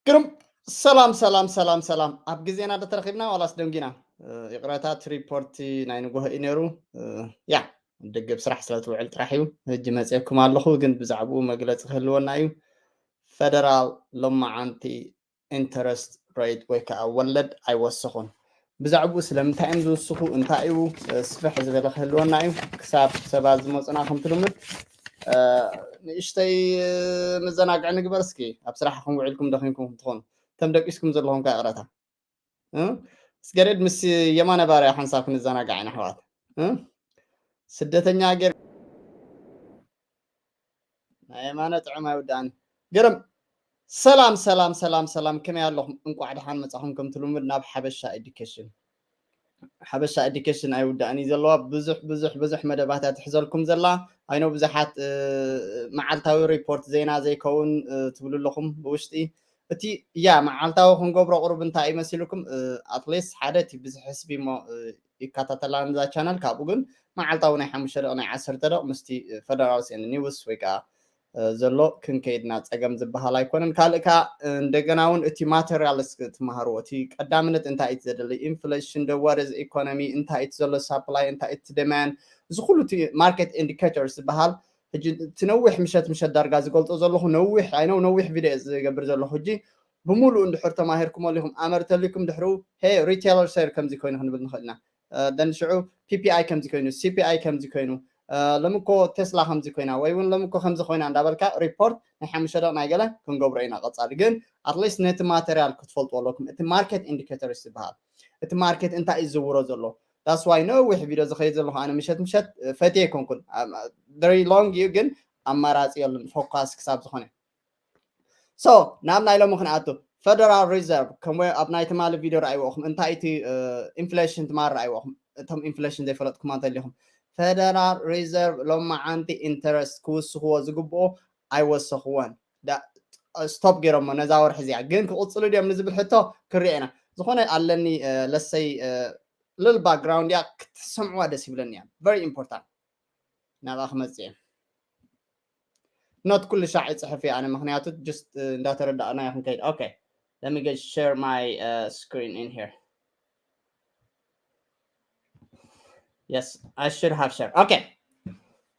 ግርም። ሰላም ሰላም ሰላም ሰላም። ኣብ ግዜና ዶ ተረኺብና ዋላስ ደንጊና? ይቕረታ፣ እቲ ሪፖርት ናይ ንጎሆ እዩ ነይሩ። ያ፣ ደገብ ስራሕ ስለ ትውዕል ጥራሕ እዩ። ሕጂ መፅየኩም ኣለኹ፣ ግን ብዛዕባኡ መግለፂ ክህልወና እዩ። ፈደራል ሎማዓንቲ ኢንተረስት ሬት ወይ ከዓ ወለድ ኣይወሰኹን። ብዛዕባኡ ስለምንታይ እዮም ዝውስኹ፣ እንታይ እዩ፣ ስፍሕ ዝበለ ክህልወና እዩ። ክሳብ ሰባት ዝመፁና ከምቲ ልሙድ ንእሽተይ መዘናግዒ ንግበር እስኪ። ኣብ ስራሕኹም ውዒልኩም ደኺምኩም ትኾኑ፣ ከም ደቂስኩም ዘለኹም ከዓ ይቕረታ። እስገደድ ምስ የማነ ባርያ ሓንሳብ ክንዘናጋዕ ኢና ኣሕዋት። ስደተኛ ገር ናይ የማነ ጥዑም ኣይውዳእን። ግርም። ሰላም ሰላም ሰላም ሰላም፣ ከመይ ኣለኹም? እንቋዕ ደሓን መጻኹም። ከምቲ ልሙድ ናብ ሓበሻ ኤዱኬሽን። ሓበሻ ኤዱኬሽን ኣይውዳእን እዩ ዘለዋ። ብዙሕ ብዙሕ ብዙሕ መደባት እያ ትሕዘልኩም ዘላ። ኣይኖ ብዙሓት መዓልታዊ ሪፖርት ዜና ዘይከውን ትብሉ ኣለኹም ብውሽጢ። እቲ ያ መዓልታዊ ክንገብሮ ቁሩብ እንታይ እዩ መሲልኩም? ኣትሊስት ሓደ እቲ ብዙሕ ሕስቢ እሞ ይከታተላ ነዛ ቻነል። ካብኡ ግን መዓልታዊ ናይ ሓሙሽተ ደቕ ናይ ዓሰርተ ደቕ ምስቲ ፈደራል ሲኤን ኒውስ ወይ ከዓ ዘሎ ክንከይድና ጸገም ዝበሃል ኣይኮነን። ካልእ ከዓ እንደገና እውን እቲ ማቴሪያልስ ትመሃርዎ፣ እቲ ቀዳምነት እንታይ እዩ ዘደሊ፣ ኢንፍሌሽን ዶ፣ what is ኢኮኖሚ፣ እንታይ እቲ ዘሎ ሳፕላይ፣ እንታይ እቲ ዲማንድ፣ እዚ ኩሉ እቲ ማርኬት ኢንዲኬተርስ ዝበሃል። ሕጂ እቲ ነዊሕ ምሸት ምሸት ዳርጋ ዝገልጾ ዘለኹ ነዊሕ፣ I know ነዊሕ ቪድዮ ዝገብር ዘለኹ። ሕጂ ብምሉእ እንድሕር ተማሂርኩም ኣሊኹም ኣመር ተሊኩም ድሕሩ ሄ ሪቴለር ሴር ከምዚ ኮይኑ ክንብል ንኽእል ኢና። ደን ሽዑ ፒፒኣይ ከምዚ ኮይኑ፣ ሲፒኣይ ከምዚ ኮይኑ፣ ሎሚ እኮ ቴስላ ከምዚ ኮይና ወይ እውን ሎሚ እኮ ከምዚ ኮይና እንዳበልካ ሪፖርት ናይ ሓሙሽተ ደቕ ናይ ገለ ክንገብሮ ኢና። ቀጻሊ ግን ኣትሊስት ነቲ ማቴሪያል ክትፈልጡ ኣለኩም። እቲ ማርኬት ኢንዲኬተርስ ዝበሃል፣ እቲ ማርኬት እንታይ እዩ ዝዝውሮ ዘሎ። ዳስ ዋይ ነዊሕ ቪድዮ ዝኸይድ ዘለኹ ኣነ ምሸት ምሸት ፈትየ ኣይኮንኩን። ቨሪ ሎንግ እዩ ግን ኣማራፂ የለን፣ ፎካስ ክሳብ ዝኾነ። ሶ ናብ ናይ ሎሚ ክንኣቱ። ፈደራል ሪዘርቭ ከም ኣብ ናይ ትማሊ ቪድዮ ረኣይዎኹም፣ እንታይ እቲ ኢንፍሌሽን ትማል ረኣይዎኹም። እቶም ኢንፍሌሽን ዘይፈለጥኩም እንተሊኹም፣ ፈደራል ሪዘርቭ ሎማዓንቲ ኢንተረስት ክውስኽዎ ዝግብኦ ኣይወሰኽዎን። ስቶፕ ገይሮሞ ነዛ ወርሒ እዚኣ። ግን ክቕፅሉ ድዮም ንዝብል ሕቶ ክሪኦ ኢና። ዝኾነ ኣለኒ ለሰይ ልል ባክግራውንድ እያ ክትሰምዕዋ ደስ ይብለኒ እያ። ቨሪ ኢምፖርታንት። ናብኣ ክመፅእ እየ። ኖት ኩሉ ሻዕ ይፅሕፍ እየ ኣነ፣ ምክንያቱ ጅስት እንዳተረዳእና ክንከይድ። Okay, let me get share my screen in here. Yes, I should have share. Okay,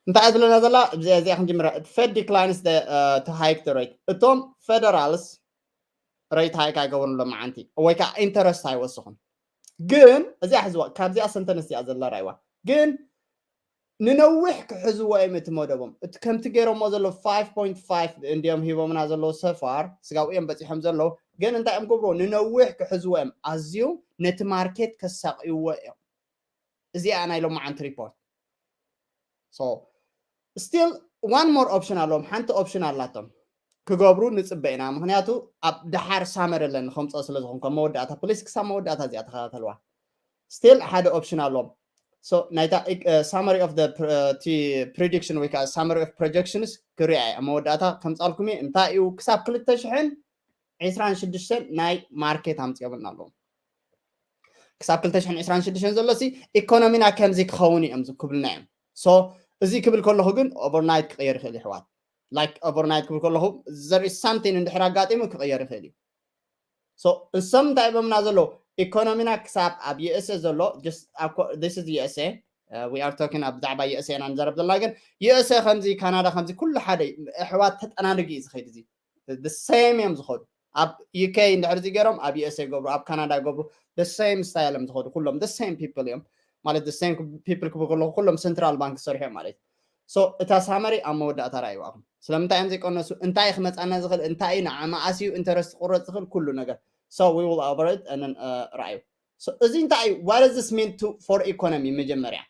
እንታይ እያ ዝብለና ዘላ? እዚኣ እዚኣ ክንጅምራ። Fed declines the to hike the rate። እቶም ፌደራልስ ሬት ሃይክ ኣይገበሩን ሎማዓንቲ፣ ወይ ከዓ ኢንተረስት ኣይወስኹን። ግን እዚኣ ሕዝዋ፣ ካብዚኣ ሰንተንስ እዚኣ ዘላ ራይዋ። ግን ንነዊሕ ክሕዝዎ እዮም እቲ መደቦም። እቲ ከምቲ ገይሮሞ ዘለዉ ፋይቭ ፖይንት ፋይቭ እንዲዮም ሂቦምና ዘለዉ ሰፋር፣ ስጋብ እዮም በፂሖም ዘለዉ። ግን እንታይ እዮም ገብርዎ? ንነዊሕ ክሕዝዎ እዮም። ኣዝዩ ነቲ ማርኬት ከሳቕይዎ እዮም። እዚኣ ናይ ሎማዓንቲ ሪፖርት። So still one more option ኣለዎም። ሓንቲ ኦፕሽን ኣላቶም ክገብሩ ንፅበ ኢና። ምክንያቱ ኣብ ደሓር ሳመር ኣለኒ ከምፅኦ ስለ ዝኾን ከም መወዳእታ ፕሊስ ክሳብ መወዳእታ እዚኣ ተኸታተልዋ። ስቲል ሓደ ኦፕሽን ኣለዎም። ናይታ ሳመሪ ኦፍ ፕሪዲክሽን ወይ ከዓ ሳመሪ ኦፍ ፕሮጀክሽንስ ክሪኣ እየ ኣብ መወዳእታ ከምፃልኩም እየ። እንታይ እዩ ክሳብ ክልተ ሽሕን ዕስራን ሽዱሽተን ናይ ማርኬት ኣምፅኦምና ኣለዎም። ክሳብ ክልተ ሽሕን ዕስራን ሽዱሽተን ዘሎ ሲ ኢኮኖሚና ከምዚ ክኸውን እዮም ዝክብልና እዮም። ሶ እዚ ክብል ከለኹ ግን ኦቨርናይት ክቕየር ይኽእል ይሕዋት። ላይክ ኦቨርናይት ክብል ከለኹ ዘርኢ ሳምቲን እንድሕር ኣጋጢሙ ክቕየር ይኽእል እዩ። ሶ እሶም እንታይ ኢቦምና ዘለዉ? ኢኮኖሚና ክሳብ ኣብ ዩኤስኤ ዘሎ ዩኤስኤ we are talking ብዛዕባ ዩኤስኤ ኢና ንዘረብ ዘለና። ግን ዩኤስኤ ከምዚ ካናዳ ከምዚ ኩሉ ሓደ ኣሕዋት ተጠናንጊ እዩ ዝኸይድ። እዚ ሴም እዮም ዝኸዱ። ኣብ ዩኬ እንድሕር እዚ ገይሮም ኣብ ዩኤስኤ ገብሩ፣ ኣብ ካናዳ ገብሩ፣ ሴም ስታይል እዮም ዝኸዱ። ኩሎም ሴም ፒፕል እዮም ማለት ሴም ፒፕል ክብል ከለኹ ኩሎም ሰንትራል ባንክ ዝሰርሑ እዮም ማለት። ሶ እታ ሳመሪ ኣብ መወዳእታ ረኣይዋኹም። ስለምንታይ እዮም ዘይቀነሱ? እንታይ ክመፃና ዝኽእል? እንታይ ንዓመኣስ እዩ ኢንተረስት ክቁረፅ ዝኽእል? ኩሉ ነገር። So we will over it and then ረኣዩ። እዚ እንታይ እዩ? What does this mean to for economy? መጀመርያ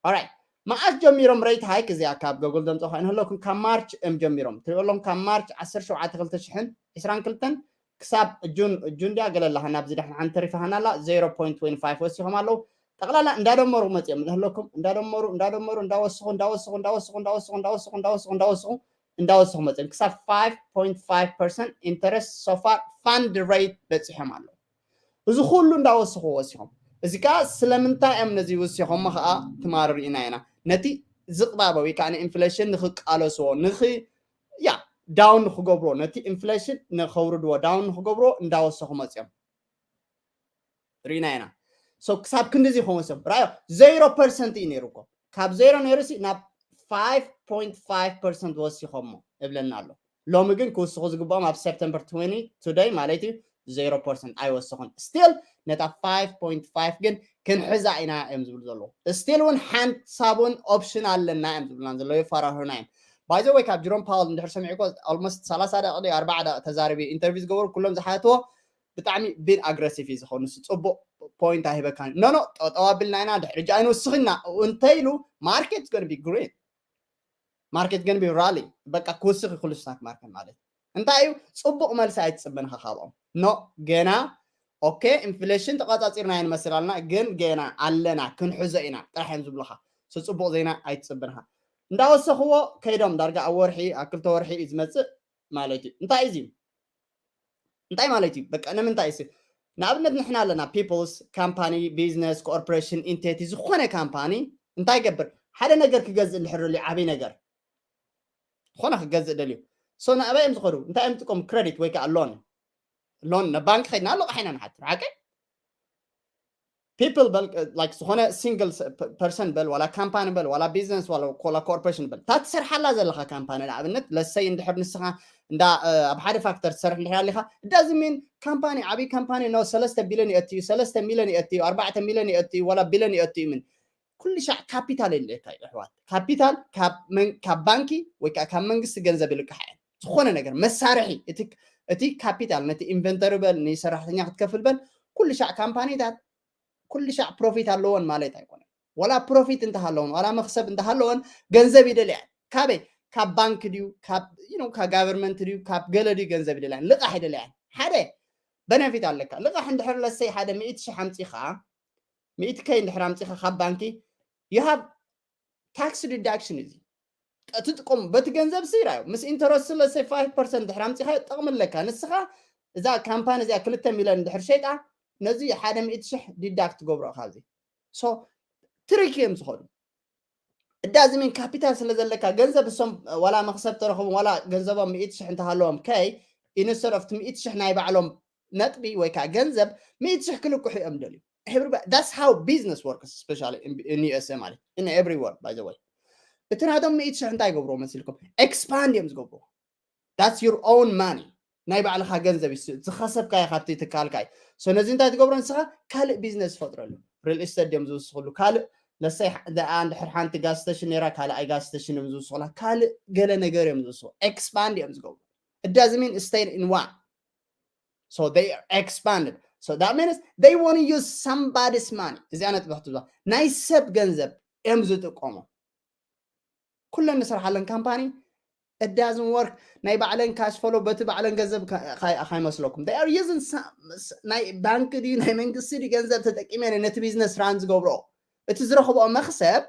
ኦራይት፣ መዓስ ጀሚሮም ሬት ሃይክ? እዚኣ ካብ ጎግል ደምፅኦ ከይንህለኩም ካብ ማርች እዮም ጀሚሮም። ትሪኦ ኣለኹም ካብ ማርች ዓሰርተ ሸውዓተ ክልተ ሽሕን ዕስራን ክልተን ክሳብ ጁን፣ ጁን ድያ ገለ ኣለሃና ኣብዚ ደሕን ሓንቲ ተሪፋሃና ኣላ። ዜሮ ፖይንት ትዌንቲ ፋይቭ ወሲኾም ኣለዉ። ጠቕላላ እንዳደመሩ መፅኦም ንህለኩም እንዳደመሩ እንዳደመሩ እንዳወስኹ እንዳወስኹ እንዳወስኹ እንዳወስኹ እንዳወስኹ እንዳወስኹ እንዳወስኹ እንዳወስኹ እንዳወስኹ መፅኦም ክሳብ ፋይቭ ፖይንት ፋይቭ ፐርሰንት ኢንተረስት ሶፋር ፋንድ ሬት በፂሖም ኣለዉ። እዚ ኩሉ እንዳወስኹ ወሲኾም። እዚ ከዓ ስለምንታይ እዮም ነዚ ውሲኾሞ ከዓ ትማል ርኢና ኢና። ነቲ ዝቕባበ ወይ ከዓ ንኢንፍሌሽን ንኽቃለስዎ ንኽ ያ down ንክገብርዎ፣ ነቲ inflation ንከውርድዎ፣ down ንክገብርዎ እንዳወሰኹ መፅዮም ርኢና ኢና። So ክሳብ ክንድዚ ይኸውን ሰብ ራዮ zero percent እዩ ነይሩ እኮ። ካብ zero ነይሩ ሲ ናብ five point five percent ወሲኾሞ እብለና ኣሎ። ሎሚ ግን ክውስኹ ዝግባኦም ኣብ September twenty today ማለት እዩ zero percent ኣይወሰኹን። Still ነታ five point five ግን ክንሕዛ ኢና እዮም ዝብሉ ዘለዉ። Still እውን ሓንሳብ እውን option ኣለና እዮም ዝብሉና ዘለዉ፣ የፈራርሁና እዮም። By the way ካብ Jerome Powell እንድሕር ሰሚዕኮ almost ሰላሳ ደቂቕ ድዩ ኣርባዓ ደቂቕ ተዛሪቡ interview ዝገበሩ ኩሎም ዝሓትዎ ብጣዕሚ been aggressive እዩ ዝኸውን። ንሱ ፅቡቕ point ኣይህበካን። No no ጠጠው ኣቢልና ኢና ድሕሪ ሕጂ ኣይንውስኽና እንተኢሉ market gonna be green, market gonna be rally። በቃ ክውስኽ እዩ ኩሉ stock market ማለት እንታይ እዩ? ፅቡቕ መልሲ ኣይትፅበን ኢኻ ካብኦም። No ገና okay inflation ተቆፃፂርና ንመስል ኣለና ግን ገና ኣለና ክንሕዞ ኢና ጥራሕ እዮም ዝብሉኻ። So ፅቡቕ ዜና ኣይትፅበን ኢኻ። እንዳወሰኽዎ ከይዶም ዳርጋ ኣብ ወርሒ ኣብ ክልተ ወርሒ እዩ ዝመፅእ ማለት እዩ። እንታይ እዩ እዚ? እንታይ ማለት እዩ? በቃ ንምንታይ ሲ ንኣብነት ንሕና ኣለና people's company, business, corporation, entity ዝኾነ company እንታይ ይገብር? ሓደ ነገር ክገዝእ እንድሕር ደልዩ ዓብይ ነገር ዝኾነ ክገዝእ ደልዩ so ንኣበይ እዮም ዝኸዱ? እንታይ እዮም ዝጥቀሙ? Credit ወይ ከዓ loan። Loan ንባንክ ከይድና ልቓሕ ኢና ንሓትር ሓቀይ people በል like ዝኾነ single person በል ዋላ company በል ዋላ business ዋላ ኮላ corporation በል እታ ትሰርሓላ ዘለኻ company ንኣብነት ለሰይ እንድሕር ንስኻ እንዳ ኣብ ሓደ factor ትሰርሕ እንድሕር ኣሊኻ it doesn't mean company ዓብይ company no ሰለስተ ቢልዮን የእትዩ ሰለስተ ሚልዮን የእትዩ ኣርባዕተ ሚልዮን የእትዩ ዋላ ቢልዮን የእትዩ ምን ኩሉ ሻዕ capital የድልየካ እዩ ኣሕዋት። Capital ካብ ባንኪ ወይ ከዓ ካብ መንግስቲ ገንዘብ ይልቃሕ እየን። ዝኾነ ነገር መሳርሒ እቲ capital ነቲ inventory በል ንሰራሕተኛ ክትከፍል በል ኩሉ ሻዕ ካምፓኒታት ኩሉ ሻዕ profit ኣለዎን ማለት ኣይኮነን። ዋላ profit እንተሃለወን ዋላ መክሰብ እንተሃለወን ገንዘብ ይደልያን። ካበይ? ካብ ባንክ ድዩ ካብ ካብ government ድዩ ካብ ገለ ድዩ ገንዘብ ይደልያን? ልቃሕ ይደልያን። ሓደ benefit ኣለካ። ልቃሕ እንድሕር ለሰይ ሓደ ሚእቲ ሺሕ ኣምፂኻ ሚእቲ ከይ እንድሕር ኣምፂኻ ካብ ባንኪ you have tax deduction እዚ ትጥቀሙ በቲ ገንዘብ ሲ ራዩ ምስ interest ለሰይ five percent ድሕር ኣምፂኻ ጠቕሚ ኣለካ። ንስኻ እዛ ካምፓኒ እዚኣ ክልተ ሚልዮን ድሕር ሸይጣ ነዚ ሓደ ሚእቲ ሺሕ deduct ትገብሮ ካብዚ። So trick እዮም ዝኸዱ። እዳ እዚ ምን capital ስለ ዘለካ ገንዘብ እሶም ዋላ መክሰብ ተረኽቡ ዋላ ገንዘቦም ሚእቲ ሺሕ እንተሃለዎም ከይ instead of ሚእቲ ሺሕ ናይ ባዕሎም ነጥቢ ወይ ከዓ ገንዘብ ሚእቲ ሺሕ ክልቅሑ እዮም ደልዩ። That's how business works, especially in USA ማለት in everywhere by the way። እቲ ናቶም ሚእቲ ሺሕ እንታይ ይገብርዎ መሲልኩም? Expand እዮም ዝገብርዎ። That's your own money። ናይ ባዕልኻ ገንዘብ እዩ ዝኸሰብካዮ ካብቲ ትካልካ እዩ። So ነዚ እንታይ ትገብሮ ንስኻ? ካልእ business ትፈጥረሉ። Real estate እዮም ዝውስኽሉ ካልእ ለሰይ ደኣ እንድሕር ሓንቲ gas station ነይራ ካልኣይ gas station እዮም ዝውስኹላ ካልእ ገለ ነገር እዮም ዝውስኹ። Expand እዮም ዝገብሩ። It doesn't mean stay in one. So they are expanded. So that means they want to use somebody's money. እዚኣ ነጥቢ ክትብዛ ናይ ሰብ ገንዘብ እዮም ዝጥቀሙ። ኩለን ንሰርሓለን ካምፓኒ it doesn't work። ናይ ባዕለን cash flow በቲ ባዕለን ገንዘብ ካይመስለኩም they are using ናይ ባንክ ድዩ ናይ መንግስቲ ድዩ ገንዘብ ተጠቂመ ነቲ business run ዝገብሮ እቲ ዝረኽብኦ መክሰብ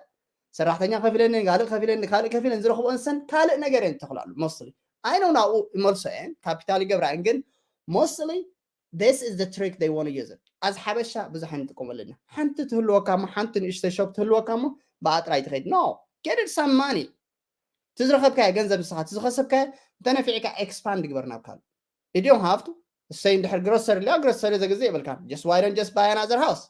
ሰራሕተኛ ከፊለኒ ካልእ ከፊለኒ ካልእ ከፊለን ዝረኽብኦ ንሰን ካልእ ነገር እየን ተኽላሉ mostly። I know ናብኡ ይመልሶ እየን ካፒታል ይገብራ እየን ግን mostly this is the trick they want to use it። ኣዚ ሓበሻ ብዙሕ ንጥቀመሉ ኢና። ሓንቲ ትህልወካ እሞ ሓንቲ ንእሽተይ shop ትህልወካ እሞ ብኣጥራይ ትኸይድ no get it some money። ትዝረኸብካዮ ገንዘብ ንስኻ ትዝኸሰብካዮ እንተነፊዕካ expand ግበር ናብ ካልእ። You don't have to say እንድሕር grocery ሊያ grocery ዘግዝእ የብልካ just why don't just buy another house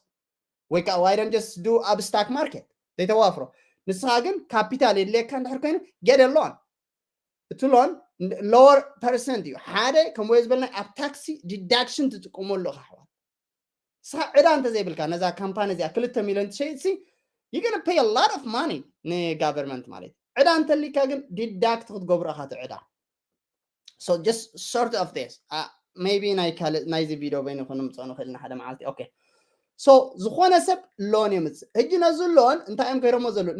ወይ ከዓ why don't just do ኣብ stock market ዘይተዋፍሮ ንስኻ ግን ካፒታል የድልየካ እንድሕር ኮይኑ get a loan። እቲ loan lower percent እዩ ሓደ ከምኡ ዝበልና ኣብ tax deduction ትጥቀመሉ ኢኻ ኣሕዋት። ንስኻ ዕዳ እንተዘይብልካ ነዛ ካምፓኒ እዚኣ ክልተ ሚልዮን ትሸይጥሲ you gonna pay a lot of money ንgovernment ማለት እዩ። ዕዳ እንተሊካ ግን deduct ክትገብሮ ኢኻ እቲ ዕዳ። So just sort of this maybe ናይ ካልእ ናይዚ ቪድዮ በይኑ ክንምፅኦ ንኽእል ኢና ሓደ መዓልቲ okay። So ዝኾነ ሰብ loan የምፅእ። ሕጂ ነዚ loan እንታይ እዮም ገይሮሞ ዘለዉ?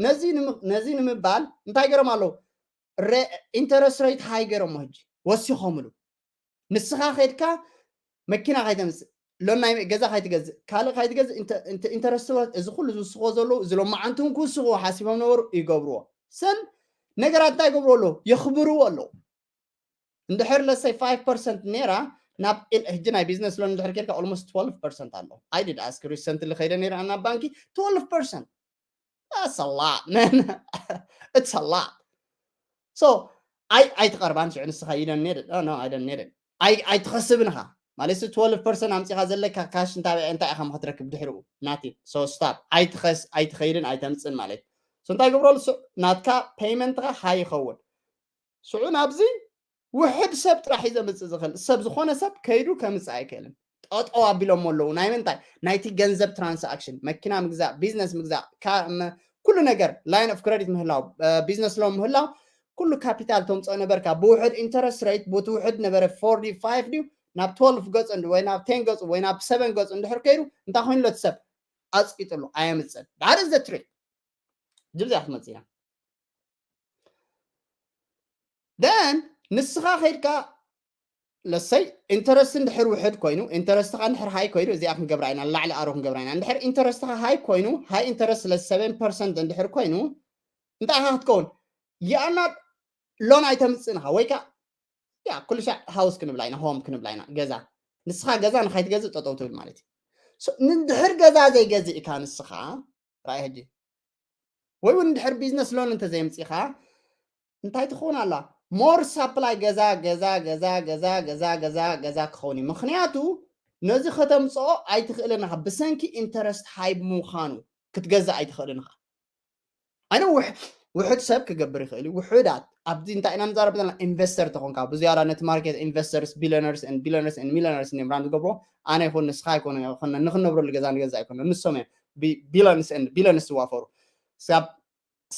ነዚ ንምባል እንታይ ገይሮም ኣለዉ? Interest rate high ገይሮሞ ሕጂ ወሲኾምሉ። ንስኻ ከድካ መኪና ከይተምፅእ loan ናይ ገዛ ከይትገዝእ ካልእ ከይትገዝእ interest rate እዚ ኩሉ ዝውስኽዎ ዘለዉ እዚ ሎማዓንቲ እውን ክውስኽዎ ሓሲቦም ነበሩ ይገብርዎ። ሰን ነገራት እንታይ ይገብርዎ ኣለዉ? የኽብርዎ ኣለዉ። እንድሕር ለሰይ five percent ነይራ ናብ ሕጂ ናይ business loan እንድሕር ኬድካ almost twelve percent ኣሎ። I did ask recently ከይደ ነይረ ናብ ባንኪ twelve percent. That's a lot man. It's a lot. So ኣይ ኣይትቐርባን ሽዑ ንስኻ you don't need it. Oh, no, I don't need it. ኣይ ኣይትኸስብን ኢኻ ማለት ሲ twelve percent ኣምጺኻ ዘለካ ካሽ እንታይ እንታይ ኢኻ ክትረክብ ድሕሪኡ ናቲ so stop ኣይትኸስ ኣይትኸይድን ኣይተምጽን ማለት so እንታይ ገብረሉ ሽዑ ናትካ payment ኻ high ይኸውን ሽዑ ናብዚ ውሕድ ሰብ ጥራሕ እዩ ዘምጽእ ዝኽእል ሰብ ዝኾነ ሰብ ከይዱ ከምጽእ ኣይክእልን ጠጠው ኣቢሎሞ ኣለዉ ናይ ምንታይ ናይቲ ገንዘብ transaction መኪና ምግዛእ business ምግዛእ ኩሉ ነገር line of credit ምህላው business loan ምህላው ኩሉ ካፒታል ተምፅኦ ነበርካ ብውሕድ interest rate ብቲ ውሕድ ነበረ forty five ድዩ ናብ twelve ገፁ ወይ ናብ ten ገፁ ወይ ናብ seven ገፁ እንድሕር ከይዱ እንታይ ኮይኑሎ እቲ ሰብ ኣፅቂጥሉ ኣየምፅን that is the trick ጅብዚኣ ክትመፅእ ኢና then ንስኻ ከይድካ ለሰይ interest እንድሕር ውሕድ ኮይኑ interest ኻ እንድሕር high ኮይኑ እዚኣ ክንገብራ ኢና ላዕሊ ኣሮ ክንገብራ ኢና እንድሕር interest ኻ high ኮይኑ high interest ለ seven percent እንድሕር ኮይኑ እንታይ ኢኻ ክትከውን you are not loan ኣይተምፅእን ኢኻ ወይ ከዓ ያ ኩሉ ሻዕ house ክንብላ ኢና home ክንብላ ኢና ገዛ ንስኻ ገዛ ንኻይትገዝእ ጠጠው ትብል ማለት እዩ ንድሕር ገዛ ዘይገዝእ ኢካ ንስኻ ራይ ሕጂ ወይ እውን ድሕር business loan እንተዘየምፂኻ እንታይ ትኸውን ኣላ more supply ገዛ ገዛ ገዛ ገዛ ገዛ ገዛ ገዛ ክኸውን እዩ ምክንያቱ ነዚ ከተምፅኦ ኣይትኽእልን ኢኻ ብሰንኪ interest high ምዃኑ ክትገዝእ ኣይትኽእልን ኢኻ ኣነ ውሕድ ሰብ ክገብር ይኽእል እዩ ውሕዳት ኣብዚ እንታይ ኢና ንዛረብ ዘለና investor ተኾንካ ብዝያዳ ነቲ market investors billionaires and billionaires and millionaires እዮም ራን ዝገብሮ ኣነ ይኹን ንስኻ ይኮነ ንክነብረሉ ገዛ ንገዛ ኣይኮነ ንሶም እዮም billions and billions ዝዋፈሩ ሳብ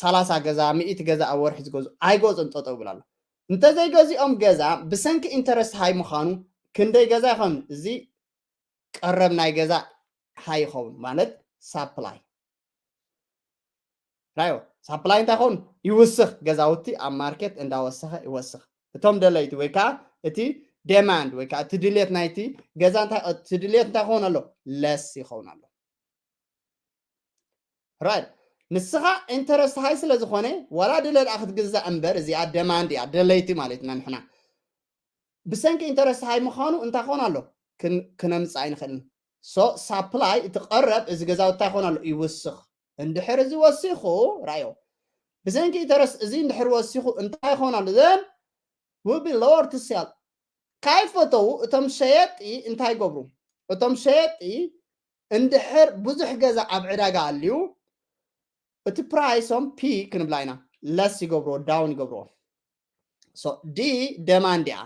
ሰላሳ ገዛ ሚእቲ ገዛ ኣብ ወርሒ ዝገዝኡ ኣይገዝኡን ጠጠው ይብል ኣሎ እንተዘይገዚኦም ገዛ ብሰንኪ interest high ምዃኑ ክንደይ ገዛ ይኸውን እዚ ቀረብ ናይ ገዛ high ይኸውን ማለት supply ራዮ supply እንታይ ይኸውን ይውስኽ ገዛውቲ ኣብ market እንዳወሰኸ ይወስኽ እቶም ደለይቲ ወይ ከዓ እቲ demand ወይ ከዓ እቲ ድሌት ናይቲ ገዛ እቲ ድሌት እንታይ ይኸውን ኣሎ less ይኸውን ኣሎ right ንስኻ interest high ስለ ዝኾነ ዋላ ድለ ደኣ ክትግዛእ እምበር እዚኣ demand እያ ደለይቲ ማለት ኢና ንሕና ብሰንኪ interest high ምዃኑ እንታይ ክኾን ኣሎ ክነምፅእ ኣይንኽእልን so supply እቲ ቀረብ እዚ ገዛውቲ እንታይ ክኾን ኣሎ ይውስኽ እንድሕር እዚ ወሲኹ ራዮ ብሰንኪ interest እዚ እንድሕር ወሲኹ እንታይ ክኾን ኣሎ then will be lower to sell ካይፈተው እቶም ሸየጢ እንታይ ይገብሩ እቶም ሸየጢ እንድሕር ብዙሕ ገዛ ኣብ ዕዳጋ ኣልዩ እቲ ፕራይሶም ፒ ክንብላ ኢና less ይገብርዎ down ይገብርዎ ዲ demand እያ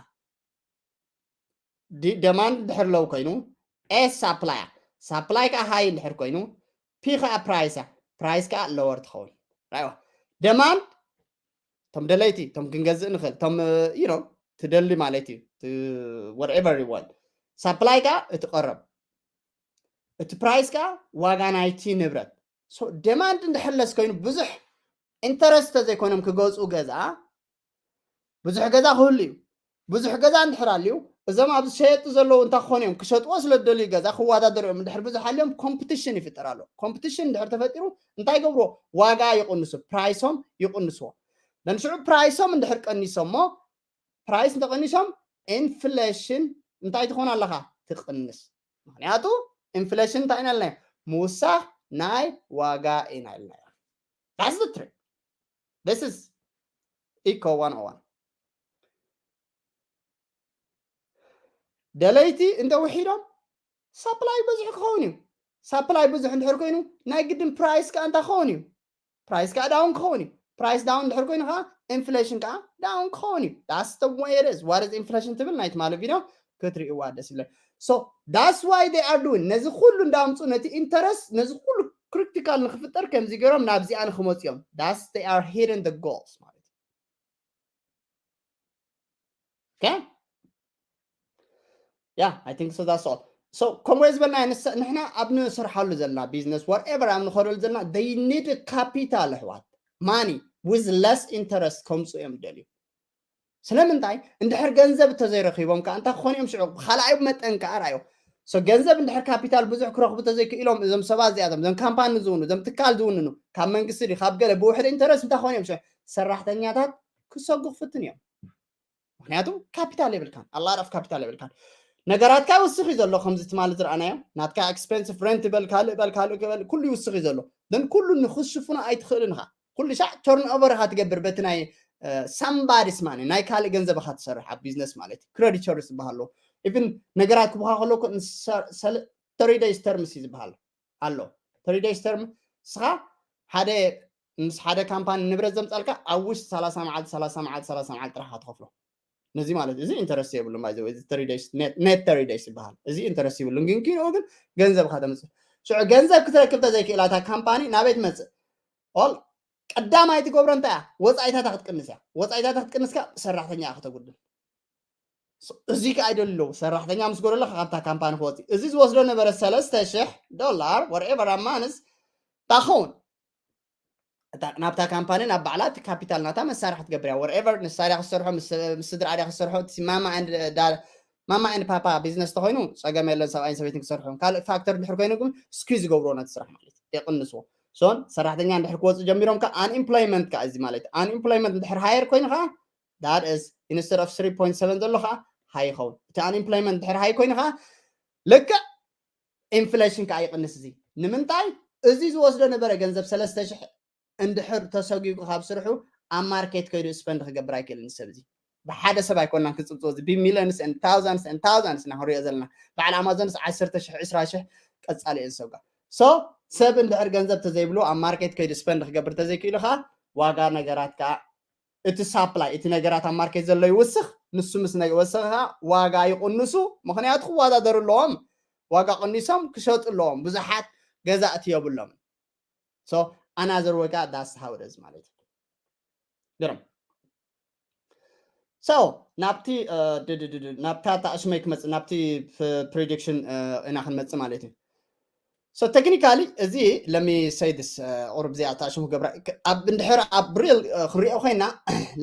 demand እንድሕር ለው ኮይኑ ኤ supply እያ supply ከዓ high እንድሕር ኮይኑ ፒ ከዓ price እያ price ከዓ lower ትኸውን demand እቶም ደለይቲ እቶም ክንገዝእ ንኽእል እቶም you know ትደሊ ማለት እዩ whatever you want supply ከዓ እቲ ቀረብ እቲ price ከዓ ዋጋ ናይቲ ንብረት demand እንድሕለስ ኮይኑ ብዙሕ interest ተዘይኮይኖም ክገዝኡ ገዛ ብዙሕ ገዛ ክህሉ እዩ ብዙሕ ገዛ እንድሕር ኣልዩ እዞም ኣብዚ ሸየጡ ዘለዉ እንታይ ክኾኑ እዮም ክሸጥዎ ስለ ዝደልዩ ገዛ ክወዳደሩ እዮም እንድሕር ብዙሕ ኣልዮም competition ይፍጠር ኣሎ competition እንድሕር ተፈጢሩ እንታይ ይገብርዎ ዋጋ ይቕንሱ ፕራይሶም ይቕንስዎ ነንሽዑ ፕራይሶም እንድሕር ቀኒሶሞ ፕራይስ እንተቐኒሶም ኢንፍሌሽን እንታይ ትኾን ኣለኻ ትቕንስ ምክንያቱ ኢንፍሌሽን እንታይ ኢና ኢልናዮ ምውሳኽ ናይ ዋጋ ኢና ኢልናዮ that's the trick this is eco one oh one ደለይቲ እንተ ውሒዶም ሳፕላይ ብዙሕ ክኸውን እዩ ሳፕላይ ብዙሕ እንድሕር ኮይኑ ናይ ግድን ፕራይስ ከዓ እንታይ ክኸውን እዩ ፕራይስ ከዓ down ክኸውን እዩ price down እንድሕር ኮይኑ ከዓ ኢንፍሌሽን ከዓ down ክኸውን እዩ that's the way it is what is inflation ትብል ናይ ትማሊ ቪድዮ ክትርእይዋ ደስ ይብለኒ so that's why they are doing ነዚ ኩሉ እንዳምፁ ነቲ interest ነዚ ኩሉ critical ንክፍጠር ከምዚ ገይሮም ናብዚኣ ንክመፁ እዮም that's they are hitting the goals ማለት እዩ okay yeah I think so that's all so ከምኡ ዝበልና ንሕና ኣብ ንሰርሓሉ ዘለና business whatever ኣብ ንኸደሉ ዘለና they need capital ኣሕዋት money with less interest ከምፁ እዮም ደልዩ ስለምንታይ እንድሕር ገንዘብ እንተዘይረኪቦም ከዓ እንታይ ክኾኑ እዮም ሽዑ ብካልኣይ መጠን ከዓ ርኣዮ so ገንዘብ እንድሕር ካፒታል ብዙሕ ክረኽቡ ተዘይክኢሎም እዞም ሰባት እዚኣቶም እዞም ካምፓኒ ዝውኑ እዞም ትካል ዝውንኑ ካብ መንግስቲ ድዩ ካብ ገለ ብውሕድ interest እንታይ ክኾኑ እዮም ሽዑ ሰራሕተኛታት ክሰጉ ክፍትን እዮም ምክንያቱ ካፒታል የብልካን ኣላራፍ ካፒታል የብልካን ነገራትካ ይውስኽ እዩ ዘሎ ከምዚ ትማሊ ዝረኣናዮ ናትካ expensive rent በል ካልእ በል ካልእ በል ኩሉ ይውስኽ እዩ ዘሎ then ኩሉ ንክሽፍኖ ኣይትኽእልን ኢኻ ኩሉ ሻዕ turnover ኢኻ ትገብር በቲ ናይ somebody's money፣ ናይ ካልእ ገንዘብ ኢኻ ትሰርሕ ኣብ ቢዝነስ ማለት እዩ። Creditors ዝበሃል ኣሎ። Even ነገራት ክቡካ ከሎ thirty days terms እዩ ዝበሃል ኣሎ። Thirty days term፣ ንስኻ ሓደ ምስ ሓደ ካምፓኒ ንብረት ዘምጻልካ ኣብ ውሽጢ ሰላሳ መዓልቲ ሰላሳ መዓልቲ ሰላሳ መዓልቲ ጥራሕ ኢኻ ትኸፍሎ። ነዚ ማለት እዚ ኢንተረስት የብሉን። By the way፣ እዚ thirty days፣ net thirty days ይበሃል። እዚ ኢንተረስት የብሉን፣ ግን ኪንኡ ግን ገንዘብካ ተምጽእ። ሽዑ ገንዘብ ክትረክብ ተዘይክእላ እታ ካምፓኒ ናበይ ትመጽእ? ኦል ቀዳማይ ትገብሮ እንታይ እያ? ወጻኢታታ ክትቅንስ እያ። ወጻኢታታ ክትቅንስ ከኣ ሰራሕተኛ እያ ከተጉድል። እዚ ከኣ ይደሎ ሰራሕተኛ ምስ ጎደሎ ካብታ ካምፓኒ ክወጽእ። እዚ ዝወስዶ ነበረ ሰለስተ ሽሕ ዶላር፣ whatever ኣማንስ ታኸውን ናብታ ካምፓኒ ናብ ባዕላ እቲ ካፒታል ናታ መሳርሒ ክትገብር እያ። Whatever ንሳ ድያ ክትሰርሖ፣ ምስ ስድራ ድያ ክትሰርሖ፣ ማማ ማማ ኤንድ ፓፓ ቢዝነስ ተኮይኑ ጸገም የለን፣ ሰብኣይን ሰበይትን ክሰርሑ። ካልእ ፋክተር ድሕር ኮይኑ ግን ስኩዝ ዝገብርዎ ነቲ ስራሕ ማለት እዩ፣ የቅንስዎ። ሶን ሰራሕተኛ እንድሕር ክወፅእ ጀሚሮም ከ አንኤምፕሎይመንት ከ እዚ ማለት አንኤምፕሎይመንት እንድሕር ሃየር ኮይኑ ከ that is instead of three point seven ዘሎ ከ ሃይ ይኸውን። እቲ አንኤምፕሎይመንት እንድሕር ሃይ ኮይኑ ከ ልክዕ ኢንፍሌሽን ከ ይቅንስ። እዚ ንምንታይ? እዚ ዝወስዶ ነበረ ገንዘብ ሰለስተ ሽሕ እንድሕር ተሰጊጉ ካብ ስርሑ ኣብ ማርኬት ከይዱ ስፐንድ ክገብር ኣይክእልን። ሰብ እዚ ብሓደ ሰብ ኣይኮናን ክጽብጽቦ፣ እዚ ብሚሊዮንስ and thousands and thousands ኢና ክንሪኦ ዘለና። በዓል ኣማዞንስ ዓሰርተ ሽሕ፣ ዕስራ ሽሕ ቀጻሊ እየን ዝሰጓ። ሶ ሰብ እንድሕር ገንዘብ ተዘይብሉ ኣብ ማርኬት ከይዱ ስፐንድ ክገብር ተዘይክእሉ ከኣ ዋጋ ነገራት ከኣ እቲ ሳፕላይ፣ እቲ ነገራት ኣብ ማርኬት ዘሎ ይውስኽ፣ ንሱ ምስ ነገ ወሰኸ ከኣ ዋጋ ይቕንሱ። ምኽንያቱ ክወዳደሩ ኣለዎም። ዋጋ ቅኒሶም ክሸጡ ኣለዎም። ብዙሓት ገዛእቲ የብሎም። So another way ከኣ that's how it is ማለት እዩ። ግርም። So ናብቲ ናብታ ታእሽመይ ክመፅእ፣ ናብቲ ፕሪዲክሽን ኢና ክንመፅእ ማለት እዩ። So technically እዚ let me say this፣ ቁሩብ እዚኣ ታእሽሙ ክገብራ ኣብ እንድሕር ኣብ ሪል ክሪኦ ኮይና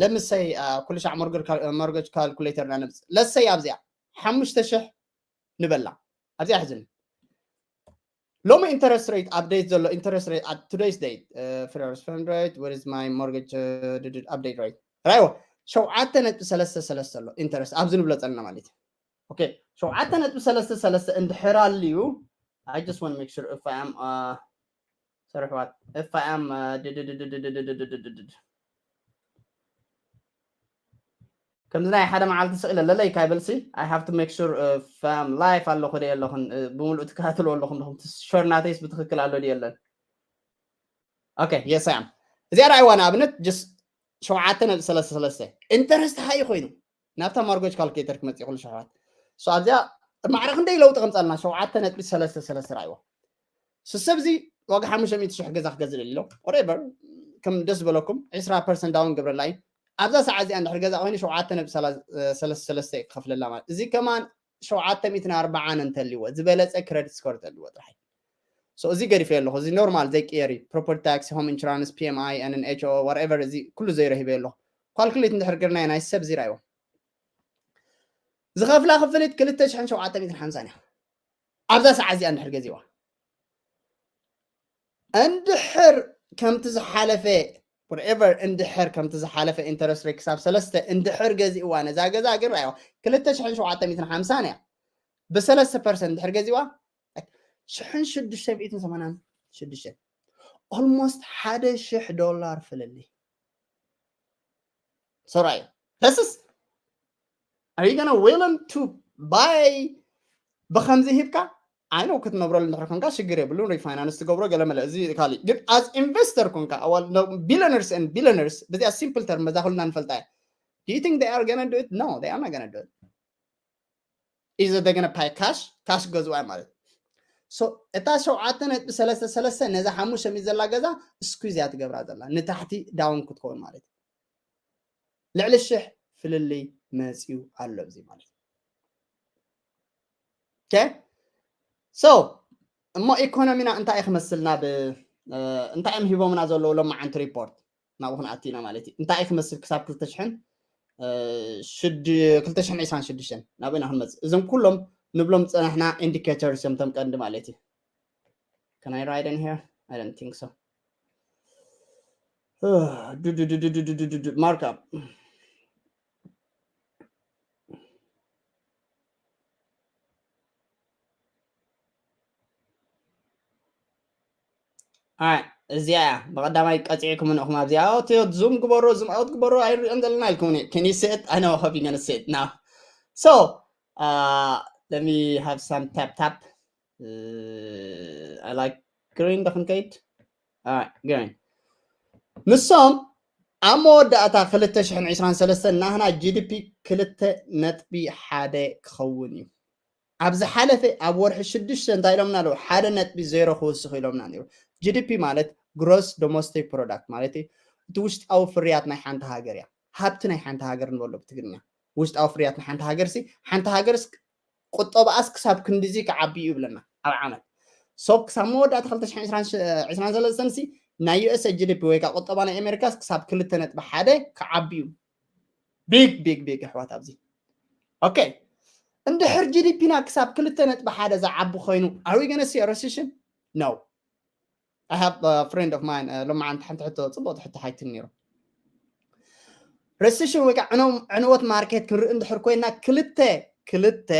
let me say ኩሉ ሻዕ ሞርጌጅ ካልኩሌተር ኢና ነምፅእ። Let's say ኣብዚኣ ሓሙሽተ ሽሕ ንበላ ኣብዚኣ ሕዝኒ ሎሚ ኢንተረስት ሬት ኣፕዴት ዘሎ ኢንተረስት ሬት at today's date፣ first fund rate, where is my mortgage update rate? ራይዎ ሸውዓተ ነጥቢ ሰለስተ ሰለስተ ኣሎ ኢንተረስት ኣብዚ ንብሎ ጸለና ማለት እዩ። ኦኬ ሸውዓተ ነጥቢ ሰለስተ ሰለስተ እንድሕር ኣልዩ I just want to make sure if I am sorry what if I am ከምዚ ናይ ሓደ መዓልቲ ስእለ ለለይ ካይበልሲ I have to make sure ፋም ላይፍ ኣለኹ ደ ኣለኹን ብምሉእ ትከታተልዎ ኣለኹም ዲኹም ሸር ናተይስ ብትክክል ኣሎ ድየ የለን? ኦኬ የስ ኣም እዚኣ ርኣይዋ ንኣብነት ጀስ ሸውዓተ ነጥቢ ሰለስተ ሰለስተ ኢንተረስት ሃይ ኮይኑ ናብታ ማርጎጅ ካልኩሌተር ክመፅእ ይኽእሉ ሸሕባት ኣብዚኣ ማዕረ ክንደይ ለውጢ ከምፃልና ሸውዓተ ነጥቢ ሰለስተ ሰለስተ ርኣይዋ ስሰብ እዚ ዋጋ ሓሙሽተ ሚእቲ ሽሕ ገዛ ክገዝእ ደሊ ኣሎ ወሬቨር ከም ደስ ዝበለኩም ዕስራ ፐርሰንት ዳውን ገብረላ እዩ ኣብዛ ሰዓት እዚኣ እንድሕር ገዛ ኮይኑ ሸውዓተ ነጥቢ ሰለስተ ክኸፍለላ ማለት እዚ ከማን ሸውዓተ ሚእትን ኣርባዓን እንተልዎ ዝበለፀ ክረዲት ስኮር ተልዎ ጥራሕ እዚ ገዲፈ ኣለኹ እዚ ኖርማል ዘይቅየር እዩ ፕሮፐርቲ ታክስ ሆም ኢንሹራንስ ፒኤምኣይ ኤንኤንኤችኦ ወሬቨር እዚ ኩሉ ዘይረሂበ ኣለኹ ካልኩሌት እንድሕር ገርናዮ ናይ ሰብ ዚራ እዮም ዝኸፍላ ክፍሊት ክልተ ሽሕን ሸውዓተ ሚእትን ሓምሳን እያ ኣብዛ ሰዓት እዚኣ እንድሕር ገዚዋ እንድሕር ከምቲ ዝሓለፈ whatever እንድሕር ከምቲ ዝሓለፈ ኢንተረስት ሬት ክሳብ ሰለስተ እንድሕር ገዚእዋ ነዛ ገዛ ግን ራእዋ ክልተ ሽሕን ሸውዓተ ሚእትን ሓምሳን እያ ብሰለስተ ፐርሰንት እንድሕር ገዚእዋ ሽሕን ሽዱሽተ ሚእትን ሰማንያን ሽዱሽተ ኦልሞስት ሓደ ሽሕ ዶላር ፍልልይ ሰራይ ተስስ are you gonna willing to buy ብከምዚ ሂብካ I know ክትነብረሉ እንድሕር ኮንካ ሽግር የብሉን ሪፋይናንስ ትገብሮ ገለ መለ እዚ ካሊእ ግን as investor ኮንካ ቢሊነርስ ን ቢሊነርስ በዚኣ ሲምፕል ተርም በዛ ኩልና ንፈልጣ እያ do you think they are gonna do it? No, they are not gonna do it. Either they're gonna pay cash, ካሽ ገዝዋ ማለት so እታ ሸውዓተ ነጥቢ ሰለስተ ሰለስተ ነዛ ሓሙሽተ ሚእቲ ዘላ ገዛ ስኩዝ እያ ትገብራ ዘላ ንታሕቲ ዳውን ክትከውን ማለት ልዕሊ ሽሕ ፍልልይ መፅዩ ኣሎ እዚ ማለት okay so እሞ ኢኮኖሚና እንታይ እዩ ክመስል ናብ እንታይ እዮም ሂቦምና ዘለዉ ሎማዓንቲ ሪፖርት ናብኡ ክንኣቲ ኢና ማለት እዩ እንታይ እዩ ክመስል ክሳብ ክልተ ሽሕን ክልተ ሽሕን ዕስራን ሽዱሽተን ናብ ኢና ክንመፅእ እዞም ኩሎም ንብሎም ዝፀናሕና ኢንዲኬተርስ እዮም ቶም ቀንዲ ማለት እዩ Can I write in here? I don't think so. Markup. All right. እዚኣ እያ ብቐዳማይ ቀፂዕኩም ንእኹም ኣብዚኣ ኦትዮ ዙም ግበሮ ዙም ኣውት ግበሮ ኣይሪኦን ዘለና ኢልኩም can you see it? I know, hope you gonna see it now. So uh, let me have some tap tap. Uh, I like green ዶ ክንከይድ? Alright, green. ንሶም ኣብ መወዳእታ ክልተ ሽሕን ዕስራን ሰለስተን ናህና ጂ ዲ ፒ ክልተ ነጥቢ ሓደ ክኸውን እዩ። ኣብ ዝሓለፈ ኣብ ወርሒ ሽዱሽተ እንታይ ኢሎምና ኣለዉ? ሓደ ነጥቢ ዜሮ ክውስኽ ኢሎምና ነይሩ። ጂ ዲ ፒ ማለት ግሮስ ዶሞስቲክ ፕሮዳክት ማለት እዩ። እቲ ውሽጣዊ ፍርያት ናይ ሓንቲ ሃገር እያ። ሃብቲ ናይ ሓንቲ ሃገር ንበሎ ብትግርኛ። ውሽጣዊ ፍርያት ናይ ሓንቲ ሃገር ሲ ሓንቲ ሃገር ቁጠባኣስ ክሳብ ክንዲዚ ክዓቢ እዩ ይብለና ኣብ ዓመት። ሶ ክሳብ መወዳእታ ክልተ ሽሕን ዕስራን ሰለስተን ሲ ናይ ዩ ኤስ ጂ ዲ ፒ ወይ ከዓ ቁጠባ ናይ ኣሜሪካስ ክሳብ ክልተ ነጥቢ ሓደ ክዓቢ እዩ። ቢግ ቢግ ቢግ ኣሕዋት ኣብዚ ኦኬ። እንድሕር ጂ ዲ ፒና ክሳብ ክልተ ነጥቢ ሓደ ዝዓቢ ኮይኑ are we gonna see a recession? No. I have a friend of mine, uh, ሎማዓንቲ ሓንቲ ሕቶ ፅቡቅ ትሕቶ ሓይትን ነይሩ። ረሲሽን ወይ ከዓ ዕንወት ማርኬት ክንርኢ እንድሕር ኮይና ክልተ ክልተ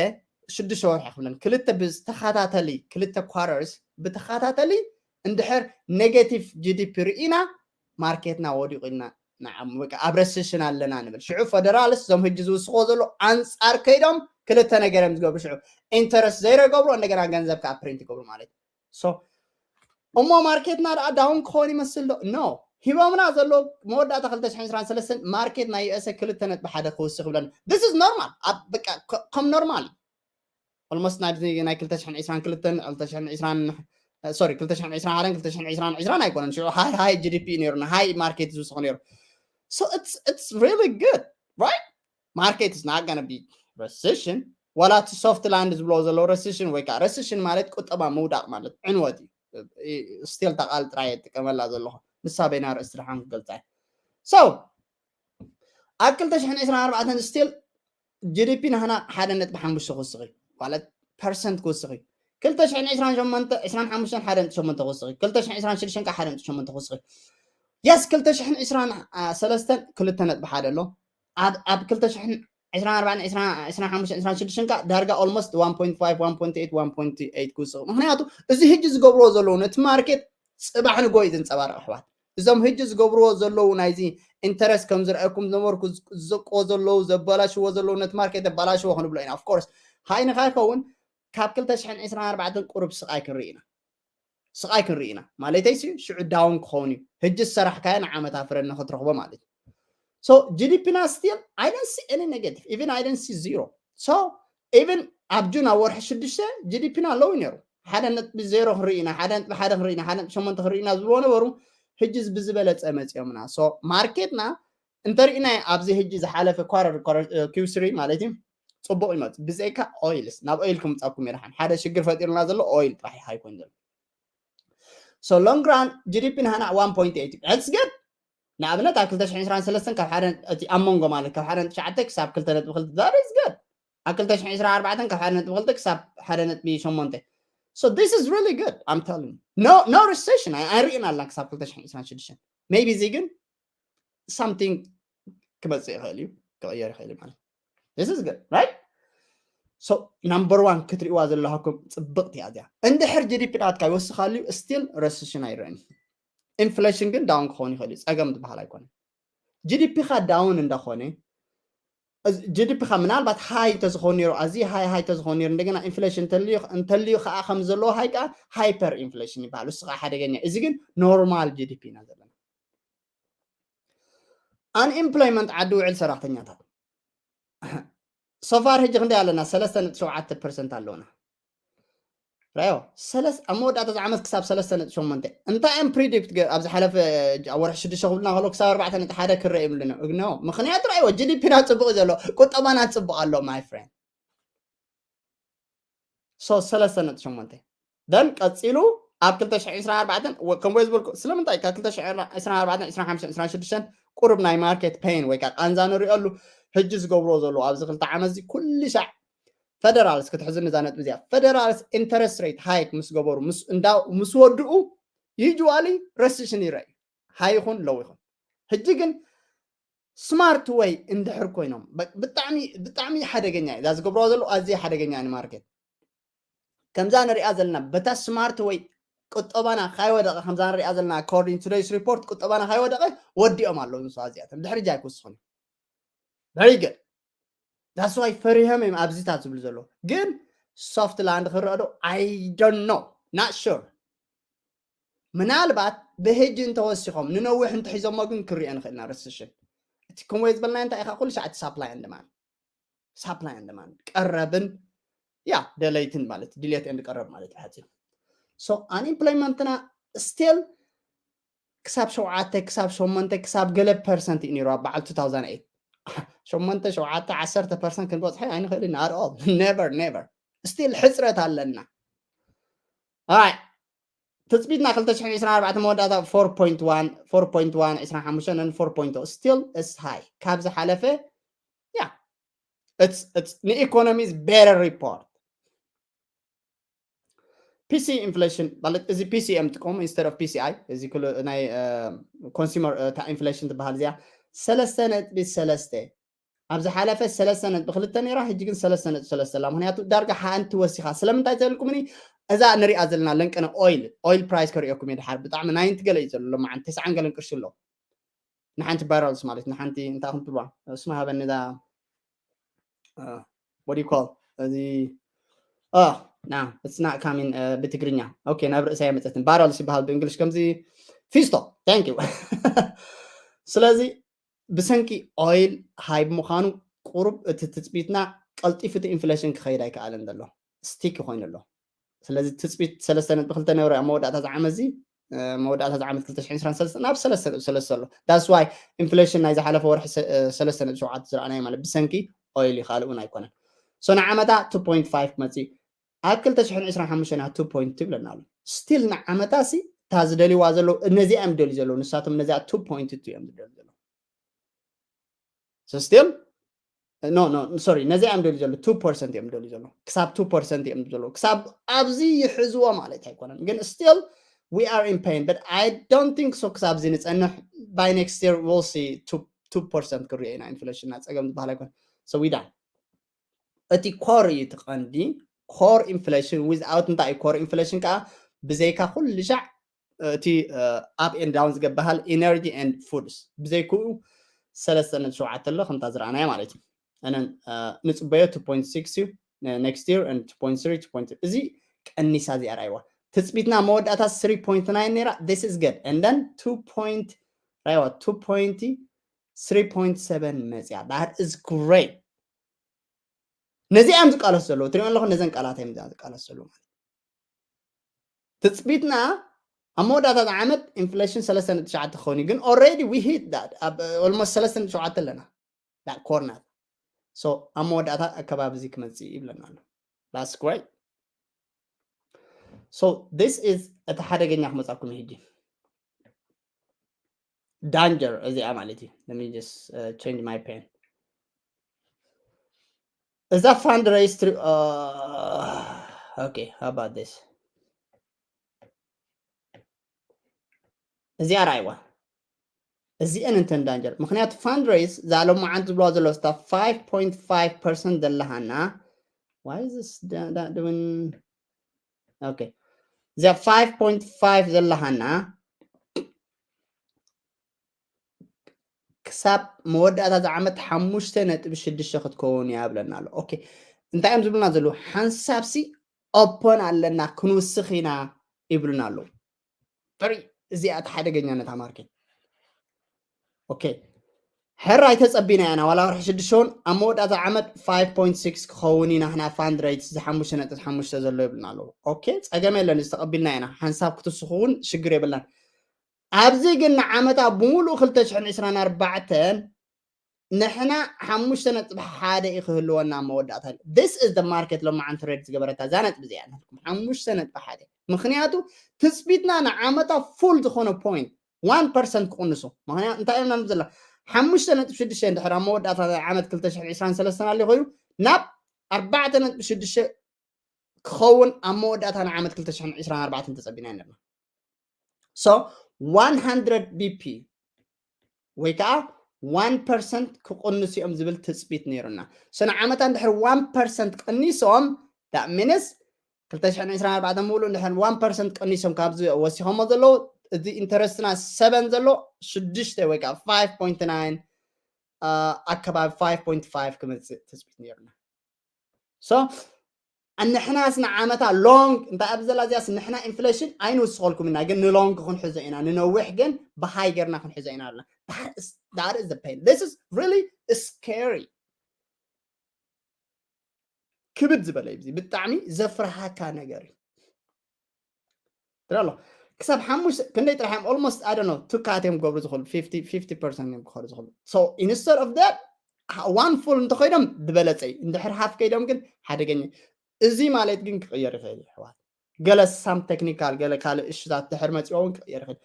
ሽዱሽተ ወርሒ ክብለን ክልተ ብዝተኸታተሊ ክልተ ኳርተርስ ብተኸታተሊ እንድሕር ኔጌቲቭ ጂ ዲ ፒ ርኢና ማርኬትና ወዲቑ ኢልና ንዓም ወይ ከዓ ኣብ ረሲሽን ኣለና ንብል። ሽዑ ፈደራልስ እዞም ህጂ ዝውስኽዎ ዘሎ ኣንፃር ከይዶም ክልተ ነገር እዮም ዝገብሩ። ሽዑ ኢንተረስት ዘይረ ገብሩ እንደገና ገንዘብ ከዓ ፕሪንት ይገብሩ ማለት እዩ። ሶ እሞ ማርኬትና ደኣ ዳውን ክኸውን ይመስል ዶ? ኖ። ሂቦምና ዘሎ መወዳእታ ክልተ ሽሕን ዕስራን ሰለስተን ማርኬት ናይ ዩ ኤስ ኤ ክልተ ነጥቢ ሓደ ክውስኽ ይብለና። This is normal። በቃ ከም ኖርማል ኦልሞስት ናይ ናይ ክልተ ሽሕን ዕስራን ክልተን ክልተ ሽሕን ዕስራን ሶሪ ክልተ ሽሕን ዕስራን ሓደን ክልተ ሽሕን ዕስራን ዕስራን ኣይኮነን። ሽዑ ሃይ ሃይ ጂ ዲ ፒ ነይሩና፣ ሃይ ማርኬት ዝውስኽ ነይሩ። So it's it's really good, right? Market is not gonna be recession. ዋላ እቲ ሶፍት ላንድ ዝብሎ ዘሎ ረሲሽን ወይ ከዓ ረሲሽን ማለት ቁጠባ ምውዳቅ ማለት ዕንወት እዩ። ስቲል ተቃል ጥራይ የጥቀመላ ዘለኹ ንሳ በይና ርእሲ ድሓን ክገልፃ እየ። So ኣብ ክልተ ሽሕን ዕስራን ኣርባዕተን ስቲል ጂ ዲ ፒ ናህና ሓደ ነጥቢ ሓሙሽተ ክውስኽ እዩ ማለት ፐርሰንት ክውስኽ እዩ። ክልተ ሽሕን ዕስራን ሸሞንተ ዕስራን ሓሙሽተን ሓደ ነጥቢ ሸሞንተ ክውስኽ እዩ። ክልተ ሽሕን ዕስራን ሽዱሽተን ከዓ ሓደ ነጥቢ ሸሞንተ ክውስኽ እዩ። የስ ክልተ ሽሕን ዕስራን ሰለስተን ክልተ ነጥቢ ሓደ ኣሎ። ኣብ ክልተ ሽሕን ዕስራን ኣርባዕን ዕስራን ሓሙሽተን ዕስራን ሽዱሽተን ከዓ ዳርጋ ኦልሞስት ዋን ፖይንት ፋይቭ ዋን ፖይንት ኤይት ዋን ፖይንት ኤይት ክውስኽ። ምክንያቱ እዚ ህጂ ዝገብርዎ ዘለዉ ነቲ ማርኬት ፅባሕ ንጎ እዩ ዝንፀባረቕ ኣሕዋት። እዞም ህጂ ዝገብርዎ ዘለዉ ናይዚ ኢንተረስት ከም ዝረኣየኩም ዝነበርኩ ዝዘቅዎ ዘለዉ ዘበላሽዎ ዘለዉ ነቲ ማርኬት ዘበላሽዎ ክንብሎ ኢና። ኦፍኮርስ ሃይ ንካይከውን ካብ ክልተ ሽሕን ዕስራን ኣርባዕተን ቁሩብ ስቃይ ክንርኢ ኢና። ስቃይ ክንርኢ ኢና ማለተይ ሲ ሽዑ ዳውን ክኸውን እዩ። ህጂ ዝሰራሕካዮ ንዓመታ ፍረ ንክትረኽቦ ማለት እዩ። So ጂ ዲ ፒና ስቲል I don't see any negative, even I don't see zero. So even ኣብ ጁን ኣብ ወርሒ ሽዱሽተ ጂ ዲ ፒና ሎው ነይሩ። ሓደ ነጥቢ ዜሮ ክንርኢ ኢና፣ ሓደ ነጥቢ ሓደ ክንርኢ ኢና፣ ሓደ ነጥቢ ሸሞንተ ክንርኢ ኢና ዝብልዎ ነበሩ። ህጂ ብዝበለፀ መፂኦምና። So ማርኬትና እንተርኢና ኣብዚ ህጂ ዝሓለፈ ኳረር ኪው ስሪ ማለት እዩ ፅቡቅ ይመፅ። ብዘይካ ኦይልስ ናብ ኦይል ክምፃኩም ይርሓን ሓደ ሽግር ፈጢሩና ዘሎ ኦይል ጥራሕ ሃይ ኮይኑ ዘሎ። So long run ጂ ዲ ፒ ናህና ዋን ፖይንት ኤይት that's good። ንኣብነት ኣብ ክልተ ሽሕን ዕስራን ሰለስተን ካብ ሓደ እቲ ኣብ መንጎ ማለት ካብ ሓደ ነጥቢ ትሽዓተ ክሳብ ክልተ ነጥቢ ክልተ that is good። ኣብ ክልተ ሽሕን ዕስራን ኣርባዕተን ካብ ሓደ ነጥቢ ክልተ ክሳብ ሓደ ነጥቢ ሸሞንተ። So this is really good, I'm telling you. No no recession ኣይርኢና ኣላ ክሳብ ክልተ ሽሕን ዕስራን ሽዱሽተን። Maybe እዚ ግን something ክመፅእ ይኽእል እዩ፣ ክቕየር ይኽእል እዩ ማለት። This is good, right? So number one ክትሪእዋ ዘለሃኩም ፅብቕቲ እያ እዚኣ። እንድሕር ጂ ዲ ፒ ናትካ ይወስኻሉ እዩ ስቲል ረሲሽን ኣይረአን። ኢንፍሌሽን ግን ዳውን ክኸውን ይኽእል እዩ፣ ፀገም ዝበሃል ኣይኮነን። ጂ ዲ ፒ ኻ ዳውን እንዳኾነ ጂ ዲ ፒ ኻ ምናልባት ሃይ እንተዝኸውን ነይሩ ኣዝዩ ሃይ ሃይ እንተዝኸውን ነይሩ እንደገና ኢንፍሌሽን እንተልዩ ከዓ ከም ዘለዎ ሃይ ከዓ ሃይፐር ኢንፍሌሽን ይበሃል። እሱ ከዓ ሓደገኛ እዩ። እዚ ግን ኖርማል ጂ ዲ ፒ ኢና ዘለና። ኣንኤምፕሎይመንት ዓዲ ውዕል ሰራሕተኛታት ሶፋር ህጂ ክንደይ ኣለና? ሰለስተ ነጥቢ ሸውዓተ ፐርሰንት ኣለውና። ራዮ ሰለስ ኣብ መወዳእታ እዚ ዓመት ክሳብ ሰለስተ ነጥቢ ሸሞንተ እንታይ እዮም ፕሪዲክት ኣብ ዝሓለፈ ወርሒ ሽዱሽተ ክብልና ከሎ ክሳብ ኣርባዕተ ነጥቢ ሓደ ክረአ ይብልና እግኖ ምክንያቱ ራዮ ጂ ዲ ፒ ና ፅቡቅ ዘሎ ቁጠባና ፅቡቅ ኣሎ my friend። So ሰለስተ ነጥቢ ሸሞንተ ደን ቀፂሉ ኣብ ክልተ ሽሕን ዕስራን ኣርባዕተን ከምኡ ዝበልኩ ስለምንታይ ካብ ክልተ ሽሕን ዕስራን ኣርባዕተን ዕስራን ሓሙሽተን ዕስራን ሽዱሽተን ቁሩብ ናይ ማርኬት ፔን ወይ ከዓ ቃንዛ ንሪኦሉ ህጂ ዝገብርዎ ዘለዉ ኣብዚ ክልተ ዓመት እዚ ኩሉ ሻዕ ፈደራልስ ክትሕዝኒ እዛ ነጥቢ እዚኣ ፈደራልስ ኢንተረስት ሬት ሃይክ ምስ ገበሩ ምስ ወድኡ ዩጅዋሊ ረሲሽን ይረኣዩ ሃይ ይኹን ለው ይኹን ህጂ ግን ስማርት ወይ እንድሕር ኮይኖም ብጣዕሚ ብጣዕሚ ሓደገኛ እዩ እዛ ዝገብርዋ ዘለዉ ኣዝየ ሓደገኛ እዩ ንማርኬት ከምዛ ንሪኣ ዘለና በታ ስማርት ወይ ቁጠባና ካይወደቐ፣ ከምዛ ንሪኣ ዘለና according to today's report፣ ቁጠባና ካይወደቐ ወዲኦም ኣለዉ። ንሱ ኣዚኣቶም ድሕሪ ጃይ ክውስኹን። Very good. That's why ፈሪሆም እዮም ኣብዚታት ዝብሉ ዘለዉ። ግን soft land ክረአ ዶ? I don't know, not sure። ምናልባት ብሕጂ እንተወሲኾም ንነዊሕ እንተሒዞሞ ግን ክሪኦ ንኽእል ኢና recession። እቲ ከምኡ ዝበልናዮ እንታይ ኢኻ? ኩሉ ሰዓት supply and demand፣ supply and demand፣ ቀረብን ያ ደለይትን ማለት፣ ድሌት and ቀረብ ማለት ብሓፂሩ። So unemployment ና still ክሳብ ሸውዓተ ክሳብ ሸሞንተ ክሳብ ገለ ፐርሰንት እዩ ነይሩ ኣብ በዓል two thousand eight። ሸሞንተ ሸውዓተ ዓሰርተ ፐርሰንት ክንበፅሖ ኣይንኽእልን at all, never, never። Still ሕፅረት ኣለና። Alright፣ ትፅቢትና ክልተ ሽሕን ዕስራን ኣርባዕተ መወዳእታ four point one፣ four point one፣ ዕስራን ሓሙሽተን and four point oh still is high። ካብ ዝሓለፈ ያ it's it's ንኢኮኖሚ is better report። P C E inflation ማለት እዚ P C M ጥቀሙ instead of P C I፣ እዚ ኩሉ ናይ consumer inflation ትበሃል እዚኣ ሰለስተ ነጥቢ ሰለስተ፣ ኣብ ዝሓለፈ ሰለስተ ነጥቢ ክልተ ነይራ፣ ሕጂ ግን ሰለስተ ነጥቢ ሰለስተ ኣላ። ምክንያቱ ዳርጋ ሓንቲ ወሲኻ። ስለምንታይ ተልኩምኒ? እዛ ንሪኣ ዘለና ለንቅነ oil oil price ከርእየኩም እየ ድሓር። ብጣዕሚ ናይንቲ ገለ እዩ ዘሎ፣ ሎማዓንቲ ተስዓን ገለን ቅርሺ ኣሎ። ንሓንቲ barrels ማለት ንሓንቲ እንታይ ከም ትብልዋ? እስማ ሃበኒ እዛ what do you call እዚ? Oh, no, it's not coming ብትግርኛ። Okay፣ ናብ ርእሰይ ኣይመፀትን። Barrels ይበሃል ብእንግሊሽ፣ ከምዚ ፊስቶ። Thank you። ስለዚ ብሰንኪ oil high ብምዃኑ ቁሩብ እቲ ትፅቢትና ቀልጢፉ እቲ inflation ክኸይድ ኣይከኣለን ዘሎ፣ stick ኮይኑ ኣሎ። ስለዚ ትፅቢት ሰለስተ ነጥቢ ክልተ ነይሩ ኣብ መወዳእታ ዝዓመት እዚ መወዳእታ ዝዓመት ክልተ ሽሕን ዕስራን ሰለስተ ናብ ሰለስተ ነጥቢ ሰለስተ ኣሎ። That's why inflation ናይ ዝሓለፈ ወርሒ ሰለስተ ነጥቢ ሸውዓተ ዝረኣናዮ ማለት ብሰንኪ oil እዩ፣ ካልእ እውን ኣይኮነን። So ንዓመታ two point five ክመፅእ እዩ። ኣብ ክልተ ሽሕን ዕስራን ሓሙሽተን two point two ይብለና ኣሎ። Still ንዓመታ ሲ እታ ዝደልይዋ ዘለዉ ነዚኣ እዮም ዝደልዩ ዘለዉ፣ ንሳቶም ነዚኣ two point two እዮም ዝደልዩ ዘለዉ። So still no no sorry፣ ነዚኣ እዮም ደልዩ ዘለዉ፣ two percent እዮም ደልዩ ዘለዉ። ክሳብ two percent እዮም ዘለዉ። ክሳብ ኣብዚ ይሕዝዎ ማለት ኣይኮነን፣ ግን still we are in pain, but I don't think so ክሳብ እዚ ንጸንሕ። By next year we'll see two two percent ክሪኦ ኢና። Inflation ና ጸገም ዝበሃል ኣይኮነን። So we done። እቲ core እዩ እቲ ቀንዲ። Core inflation without እንታይ እዩ? Core inflation ከዓ ብዘይካ ኩሉ ሻዕ እቲ up and down ዝገብሃል energy and foods ብዘይክኡ ሰለስተ ነጥቢ ሸውዓተ ኣሎ ከምታ ዝረኣናዮ ማለት እዩ። And then ንፅበዮ two point six እዩ next year and two point three two point three። እዚ ቀኒሳ እዚኣ ራይዋ ትፅቢትና መወዳእታ three point nine ነይራ። This is good. And then two point ራይዋ two point three point seven መፅያ። That is great። ነዚኣ እዮም ዝቃለሱ ዘለዉ። ትሪኦ ኣለኹ፣ ነዘን ቃላት እዮም ዝቃለሱ ዘለዉ ማለት ትፅቢትና ኣብ መወዳእታ ዓመት inflation ሰለስተ ነጥቢ ትሽዓተ ክኸውን እዩ፣ ግን already we hit that፣ ኣብ almost ሰለስተ ነጥቢ ሸውዓተ ኣለና። That corner። So ኣብ መወዳእታ ኣከባቢ እዚ ክመፅእ ይብለና ኣሎ። That's great። So this is እቲ ሓደገኛ ክመፃኩም ሕጂ danger እዚኣ ማለት እዩ። Let me just change my pen። እዛ fundraise tri- okay, how about this? እዚኣ ራይዋ። እዚአን እንተን danger፣ ምክንያቱ fundraise እዛ ሎማዓንቲ ዝብልዋ ዘሎ ስታ five point five percent ዘለሃና። Why is this doing? Okay፣ እዚኣ five point five ዘለሃና ክሳብ መወዳእታ እዚ ዓመት ሓሙሽተ ነጥቢ ሽዱሽተ ክትከውን እያ ይብለና ኣሎ። Okay፣ እንታይ እዮም ዝብሉና ዘለዉ? ሓንሳብሲ open ኣለና፣ ክንውስኽ ኢና ይብሉና ኣለዉ። ጥሪ እዚኣ እቲ ሓደገኛ ነታ ማርኬት። Okay፣ ሕራይ ተጸቢና ኢና፣ ዋላ ወርሒ ሽዱሽተ እውን ኣብ መወዳእታ ዓመት five point six ክኸውን ኢና፣ ንሕና fundraise እዚ ሓሙሽተ ነጥቢ ሓሙሽተ ዘሎ ይብሉና ኣለዉ። Okay፣ ጸገም የለን፣ እዚ ተቐቢልና ኢና። ሓንሳብ ክትስኹ እውን ሽግር የብልናን። ኣብዚ ግን ንዓመታ ብምሉእ ክልተ ሽሕን ዕስራን ኣርባዕተን ንሕና ሓሙሽተ ነጥቢ ሓደ እዩ ክህልወና መወዳእታ። This is the market ሎማዓንቲ ሬድ ዝገበረታ እዛ ነጥቢ እዚኣ ናትኩም ሓሙሽተ ነጥቢ ሓደ። ምክንያቱ ትፅቢትና ንዓመታ ፉል ዝኾነ point one percent ክቕንሱ። ምክንያቱ እንታይ እዮም ናም ዘላ ሓሙሽተ ነጥቢ ሽዱሽተ እንድሕር ኣብ መወዳእታ ዓመት ክልተ ሽሕን ዕስራን ሰለስተን ኣሊ ኮይኑ ናብ ኣርባዕተ ነጥቢ ሽዱሽተ ክኸውን ኣብ መወዳእታ ንዓመት ክልተ ሽሕን ዕስራን ኣርባዕተን ተፀቢና ነርና። So one hundred ቢፒ ወይ ከዓ one percent ክቕንሱ እዮም ዝብል ትፅቢት ነይሩና። So ንዓመታ እንድሕር one percent ቀኒሶም that means ክልተ ሽሕን ዕስራን ኣርባዕተን ምሉእ እንድሕር one percent ቀኒሶም ካብዚ ወሲኾሞ ዘለዉ፣ እዚ ኢንተረስትና ሰበን ዘሎ ሽዱሽተ ወይ ከዓ five point nine ኣከባቢ five point five ክመፅእ ትፅቢት ነይሩና። So ንሕናስ ንዓመታ ሎንግ እንታይ ኣብ ዘላ እዚያስ ንሕና ኢንፍሌሽን ኣይንውስኸልኩም ኢና፣ ግን ንሎንግ ክንሕዞ ኢና፣ ንነዊሕ ግን ብሃይ ጌርና ክንሕዞ ኢና ኣለና። That is the pain. This is really scary. ክብድ ዝበለ እዩ። ብጣዕሚ ዘፍርሃካ ነገር እዩ። ትረሎ ክሳብ ሓሙሽተ ክንደይ ጥራሕ እዮም almost I don't know two cut እዮም ክገብሩ ዝኽእሉ fifty fifty percent እዮም ክኸዱ ዝኽእሉ። So instead of that one full እንተኸይዶም ዝበለፀ እዩ። እንድሕር ሃፍ ከይዶም ግን ሓደገኛ። እዚ ማለት ግን ክቕየር ይኽእል እዩ ኣሕዋት። ገለ some technical ገለ ካልእ እሽታት ድሕር መፂኦ እውን ክቕየር ይኽእል።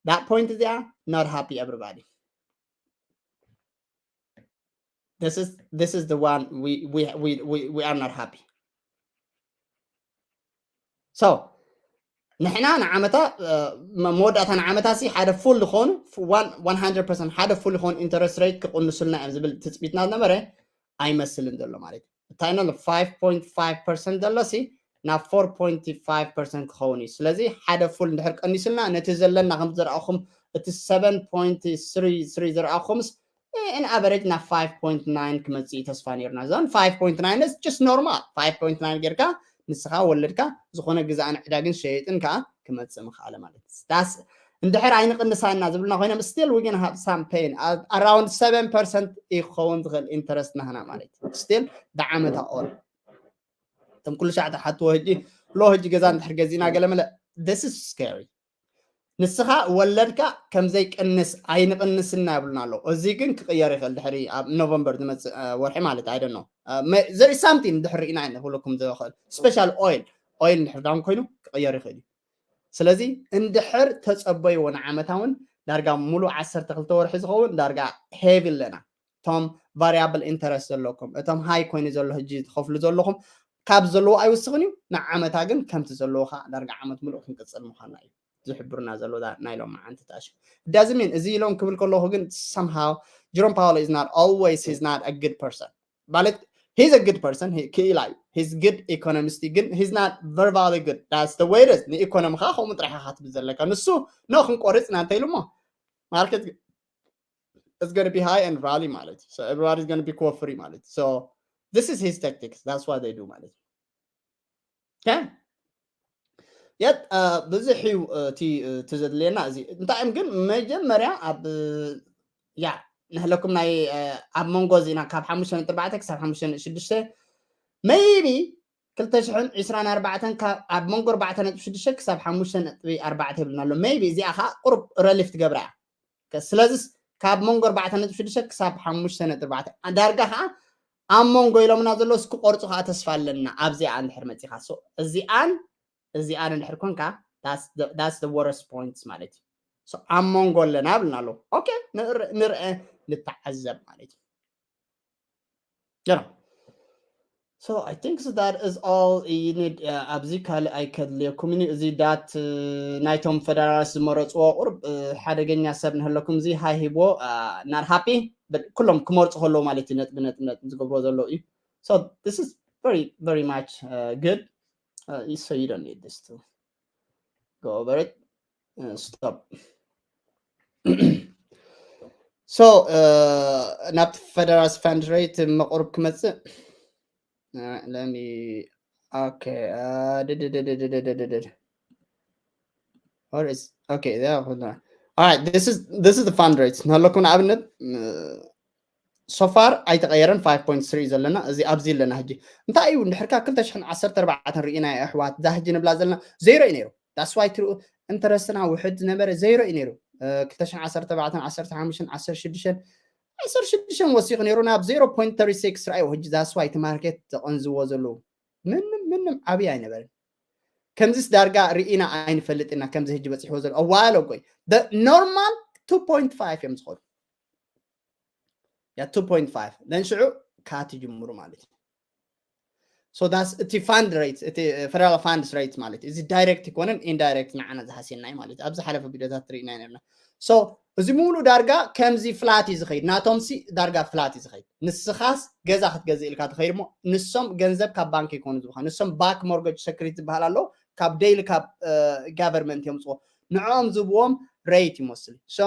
That point እዚኣ not happy everybody. This is this is the one we we we we, we are not happy. So ንሕና ንዓመታ መወዳእታ ንዓመታ ሲ ሓደ ፉል ዝኾኑ one hundred percent ሓደ ፉል ዝኾኑ ኢንተረስት ሬት ክቕንሱልና እዮም ዝብል ትፅቢትና ዝነበረ ኣይመስልን ዘሎ ማለት እዩ። እንታይ ነ five point five percent ዘሎ ሲ ናብ four point five percent ክኸውን እዩ። ስለዚ ሓደ ፉል እንድሕር ቀኒሱልና ነቲ ዘለና ከም ዝረኣኹም እቲ seven point three three ዝረኣኹምስ in average ናብ five point nine ክመፅእ እዩ ተስፋ ነይርና። እዞን five point nine is just normal five point nine ጌርካ ንስኻ ወለድካ ዝኾነ ግዛእን ዕዳግን ሸየጥን ከዓ ክመፅእ ምኽኣለ ማለት እዩ። እንድሕር ኣይንቕንሳና ዝብልና ኮይኖም still we gonna have some pain around seven percent ይኸውን ዝኽእል ኢንተረስት ናህና ማለት እዩ። Still ብዓመታ all እቶም ኩሉ ሻዕ ትሓትዎ ህጂ ሎ ህጂ ገዛ እንድሕር ገዚእና ገለመለ this is scary። ንስኻ ወለድካ ከም ዘይቅንስ ኣይንቕንስና ይብሉና ኣለዉ። እዚ ግን ክቕየር ይኽእል ድሕሪ ኣብ ኖቨምበር ዝመፅእ ወርሒ ማለት I don't know there is something ድሕሪ ርኢና ኢና ክብለኩም ዝኽእል። ስፔሻል ኦይል ኦይል እንድሕር ዳውን ኮይኑ ክቕየር ይኽእል እዩ። ስለዚ እንድሕር ተፀበይዎ ንዓመታ እውን ዳርጋ ሙሉእ ዓሰርተ ክልተ ወርሒ ዝኸውን ዳርጋ ሄቪ ኣለና። እቶም ቫሪያብል ኢንተረስት ዘለኩም እቶም ሃይ ኮይኑ ዘሎ ህጂ ትኸፍሉ ዘለኹም ካብ ዘለዎ ኣይውስኽን እዩ። ንዓመታ ግን ከምቲ ዘለዎ ከዓ ዳርጋ ዓመት ሙሉእ ክንቅፅል ምዃንና እዩ ዝሕብሩና ዘሎ ናይ ሎማዓንቲ ታሽ። Doesn't mean እዚ ኢሎም ክብል ከለኹ ግን somehow Jerome Powell is not always he's not a good person ማለት he's a good person ክኢላ እዩ he's good economist ግን he's not verbally good that's the way it is። ንኢኮኖሚ ከዓ ከምኡ ጥራሕ ኢኻ ትብል ዘለካ ንሱ no ክንቆርፅ ኢና እንተኢሉ እሞ ማርኬት it's gonna be high and rally ማለት እዩ። So everybody's gonna be ኮፍሪ ማለት እዩ። So this is his tactics that's what they do ማለት እዩ። Okay yet ብዙሕ እዩ እቲ ዘድልየና እዚ እንታይ እዮም ግን መጀመርያ ኣብ ያ ንህለኩም ናይ ኣብ መንጎ እዚና ካብ ሓሙሽተ ነጥቢ ኣርባዕተ ክሳብ ሓሙሽተ ነጥቢ ሽዱሽተ maybe ክልተ ሽሕን ዕስራን ኣርባዕተን ኣብ መንጎ ኣርባዕተ ነጥቢ ሽዱሽተ ክሳብ ሓሙሽተ ነጥቢ ኣርባዕተ ይብልና ኣሎ። Maybe እዚኣ ከዓ ቁሩብ ረሊፍ ትገብራ እያ። ስለዚስ ካብ መንጎ ኣርባዕተ ነጥቢ ሽዱሽተ ክሳብ ሓሙሽተ ነጥቢ ኣርባዕተ ዳርጋ ከዓ ኣብ መንጎ ኢሎምና ዘለውስ ክቆርፁ ከዓ ተስፋ ኣለና። ኣብዚኣ እንድሕር መፂኻ እዚኣን እዚኣን እንድሕር ኮንካ that's the worst points ማለት እዩ። ኣብ መንጎ ኣለና ብልና ኣለዉ። Okay ንርአ ንተዓዘብ ማለት እዩ። ገና So I think so that is all you need ኣብዚ ካልእ ኣይከድልየኩምን እዩ። እዚ ዳት ናይቶም ፈደራሊስት ዝመረፅዎ ቁርብ ሓደገኛ ሰብ ንህለኩም እዚ ሃይ ሂብዎ not happy ኩሎም ክመርፁ ከለዉ ማለት እዩ ነጥቢ ነጥቢ ነጥቢ ዝገብርዎ ዘለዉ እዩ። So this is very very much good. So you don't need this to go over it. Stop. So ናብቲ ፈደራል ፋንድ ሬት መቁርብ ክመፅእ let me okay what is okay yeah all right this is this is the fund rate ናለኩም ንኣብነት so far ኣይተቀየረን five point three ዘለና እዚ ኣብዚ ኣለና ሕጂ እንታይ እዩ እንድሕርካ ክልተ ሽሕን ዓሰርተ ኣርባዕተን ርኢና ኣሕዋት እዛ ሕጂ ንብላ ዘለና ዜሮ እዩ ነይሩ that's why ትርኡ ኢንተረስትና ውሕድ ዝነበረ ዜሮ እዩ ነይሩ ክልተ ሽሕን ዓሰርተ ኣርባዕተን ዓሰርተ ሓሙሽተን ዓሰርተ ሽዱሽተን ዓሰርተ ሽዱሽተን ወሲኹ ነይሩ ናብ zero point three six ርኣዩ ሕጂ that's why እቲ ማርኬት ዘቐንዝዎ ዘለዉ ምንም ምንም ዓብዪ ኣይነበረን ከምዚስ ዳርጋ ርኢና ኣይንፈልጥ ኢና ከምዚ ሕጂ በፂሕዎ ዘሎ a while ago እዩ normal two point five እዮም ዝኸዱ ያ two point five then ሽዑ ካት ይጅምሩ ማለት እዩ so that's እቲ fund rate እቲ federal funds rate ማለት እዩ እዚ direct ይኮነን indirect ንዓና ዝሃስየና እዩ ማለት እዩ ኣብ ዝሓለፈ ቪዲዮታት ርኢና ነርና so እዚ ሙሉ ዳርጋ ከምዚ flat እዩ ዝኸይድ። ናቶም ሲ ዳርጋ flat እዩ ዝኸይድ። ንስኻስ ገዛ ክትገዝእ ኢልካ ትኸይድ እሞ፣ ንሶም ገንዘብ ካብ ባንክ ይኮኑ ዝብኻ። ንሶም back mortgage security ዝበሃል ኣሎ፣ ካብ daily ካብ government እዮም ዝዎ ንዕኦም ዝብዎም rate ይመስል። So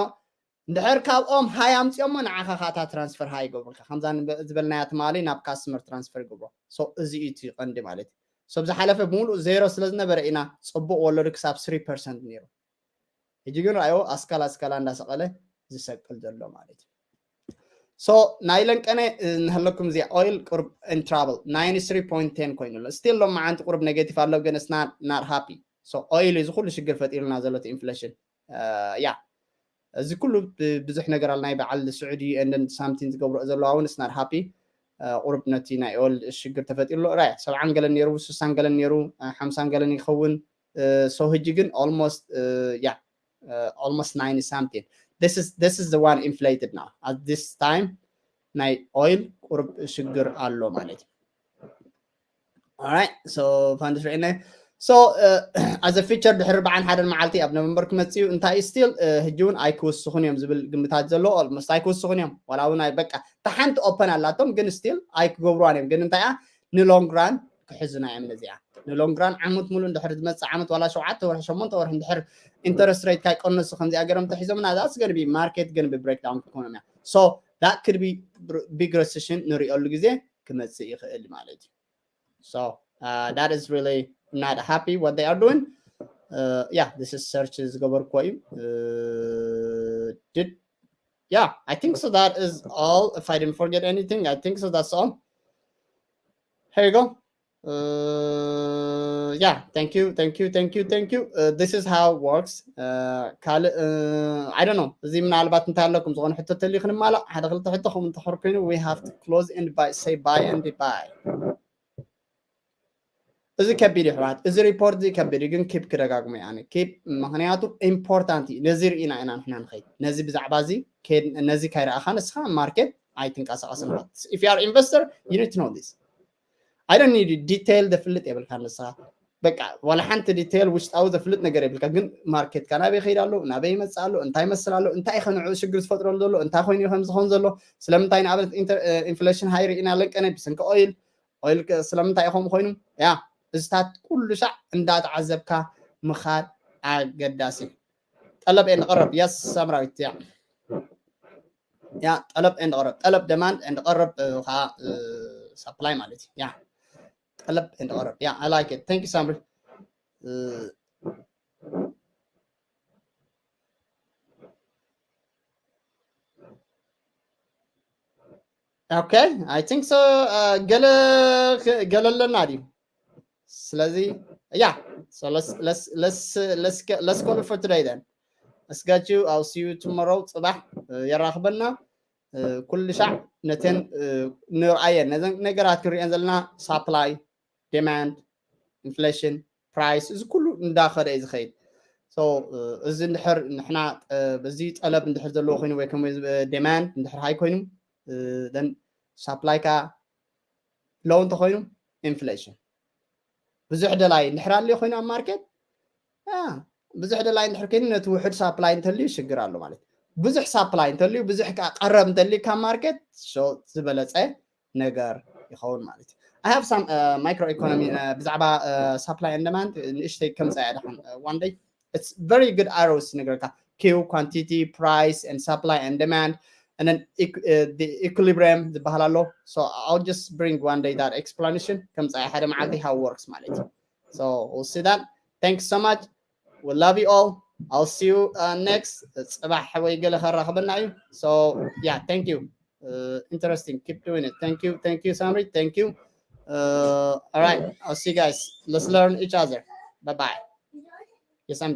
እንድሕር ካብኦም ሃይ ኣምፅኦሞ ንዓኻ ካታ transfer ሃይ ይገብሩልካ። ከምዛ ዝበልናያ ትማሊ ናብ customer transfer ይገብሮ። So እዚ እዩ እቲ ቀንዲ ማለት እዩ። So ብዝሓለፈ ብምሉእ ዜሮ ስለ ዝነበረ ኢና ፅቡቅ ወለዱ ክሳብ three percent ነይሩ። ሕጂ ግን ራእዮ ኣስካላ ኣስካላ እንዳሰቀለ ዝሰቅል ዘሎ ማለት እዩ። So ናይ ለንቀነ ንህለኩም እዚኣ oil ቁርብ in trouble ninety three point ten ኮይኑ ኣሎ። Still ሎማዓንቲ ቁርብ negative ኣሎ፣ ግን it's not happy። So oil እዚ ኩሉ ሽግር ፈጢሩና ዘሎ እቲ inflation። ያ እዚ ኩሉ ብዙሕ ነገር ኣሎ። ናይ በዓል ስዑዲ and something ዝገብሮ ዘለዋ እውን it's not happy። ቁርብ ነቲ ናይ oil ሽግር ተፈጢሩ ኣሎ። ራያ ሰብዓን ገለን ነይሩ፣ ስሳን ገለን ነይሩ፣ ሓምሳን ገለን ይኸውን። So ሕጂ ግን almost ያ almost ninety something. This is this is the one inflated now. At this time ናይ oil ቁርብ ሽግር ኣሎ ማለት እዩ። Alright, so fund is right. So as a future ድሕሪ ኣርባዓን ሓደን መዓልቲ ኣብ ኖቨምበር ክመፅኡ እንታይ still ሕጂ እውን ኣይክውስኹን እዮም ዝብል ግምታት ዘሎ። Almost ኣይክውስኹን እዮም። ዋላ እውን ኣይ በቃ እታ ሓንቲ open ኣላቶም፣ ግን still ኣይክገብሩዋን እዮም። ግን እንታይ ን long run ክሕዙና እዮም ነዚኣ። ን long run ዓመት ሙሉ እንድሕር ዝመፅእ ዓመት ዋላ ሸውዓተ ወርሒ ሸሞንተ ወርሒ እንድሕር interest rate ካይቀነሱ ከምዚኣ ገይሮም ተሒዞምና that's gonna be market gonna be breakdown ክኾኖም እያ። So that could be big recession ንሪኦሉ ግዜ ክመፅእ ይኽእል ማለት እዩ። So uh, that is really not happy what they are doing. Uh, yeah, this is search ዝገበርኩዎ እዩ። Uh, did yeah, I think so. That is all. If I didn't forget anything, I think so. That's all. Here you go. Uh, yeah, thank you, thank you, thank you, thank you. Uh, this is how it works. Uh, ካልእ uh, I don't know. እዚ ምናልባት እንታይ ኣለኩም ዝኾነ ሕቶ ተልዩ ክንማላእ ሓደ ክልተ ሕቶ ከም እንተኾር ኮይኑ we have to close and bye, say bye and bye. እዚ ከቢድ እዩ ኣሕዋት፣ እዚ ሪፖርት እዚ ከቢድ እዩ፣ ግን ኪፕ ክደጋግሞ እየ ኣነ ኪፕ፣ ምክንያቱ ኢምፖርታንት እዩ። ነዚ ርኢና ኢና ንሕና ንኸይድ፣ ነዚ ብዛዕባ እዚ ነዚ ካይረኣኻ ንስኻ ማርኬት ኣይትንቀሳቐስን። If you are investor you need to know this. I don't need detail ዘፍልጥ የብልካ ንስኻ፣ በቃ ዋላ ሓንቲ ዲቴል ውሽጣዊ ዘፍልጥ ነገር የብልካ፣ ግን ማርኬትካ ናበይ ይኸይድ ኣሎ፣ ናበይ ይመፅእ ኣሎ፣ እንታይ ይመስል ኣሎ፣ እንታይ ከንዑ ሽግር ዝፈጥረሉ ዘሎ፣ እንታይ ኮይኑ ከም ዝኸውን ዘሎ፣ ስለምንታይ ንኣብነት ኢንፍሌሽን ሃይ ርኢና ለንቀነ ብሰንኪ ኦይል ኦይል ስለምንታይ እዩ ከምኡ ኮይኑ? ያ እዚታት ኩሉ ሻዕ እንዳተዓዘብካ ምኻድ ኣገዳሲ። ጠለብ ኤንድ ቀረብ የስ ሳምራዊት ያ ያ ጠለብ ኤንድ ቀረብ፣ ጠለብ ደማንድ ኤንድ ቀረብ ከዓ ሳፕላይ ማለት እዩ። ያ ጠለብ ኤንድ ቀረብ ያ I like it. Thank you ሳምሪ። Okay, I think so. Uh, ገለ ገለ ኣለና ድዩ? ስለዚ yeah, so let's let's let's let's let's call it for today then. Let's get you. I'll see you tomorrow. ፅባሕ የራኽበና። ኩሉ ሻዕ ነተን ንርኣየን ነዘን ነገራት ክንሪአን ዘለና ሳፕላይ፣ ዴማንድ፣ ኢንፍሌሽን፣ ፕራይስ፣ እዚ ኩሉ እንዳኸደ እዩ ዝኸይድ። እዚ እንድሕር ንሕና በዚ ጠለብ እንድሕር ዘለዎ ኮይኑ ወይ ከም ዴማንድ እንድሕር ሃይ ኮይኑ፣ ሳፕላይ ከዓ ሎው እንተኮይኑ ኢንፍሌሽን። ብዙሕ ደላይ እንድሕር ኣልዮ ኮይኑ ኣብ ማርኬት፣ ብዙሕ ደላይ እንድሕር ኮይኑ ነቲ ውሑድ ሳፕላይ እንተልዩ ሽግር ኣሎ ማለት እዩ። ብዙሕ ሳፕላይ እንተልዩ፣ ብዙሕ ከዓ ቀረብ እንተልዩ ካብ ማርኬት ዝበለፀ ነገር ይኸውን ማለት እዩ። I have some micro economy ብዛዕባ ሳፕላይ and ዲማንድ ንእሽተይ ከምፃ እያ ደሓን one day. It's very good arrows ንግረካ። Q, quantity, price and supply and demand, and then the equilibrium ዝበሃል ኣሎ። So I'll just bring one day that explanation ከምፃ ሓደ መዓልቲ how works ማለት እዩ። So we'll see that. Thanks so much. We love you all. I'll see you uh, next. ፅባሕ ወይ ገለ ከራኽበና እዩ። So yeah, thank you. Uh, interesting. Keep doing it. Thank you. Thank you, Samri. Thank you. Uh, all right. I'll see you guys. Let's learn each other. Bye bye. Yes, I'm done.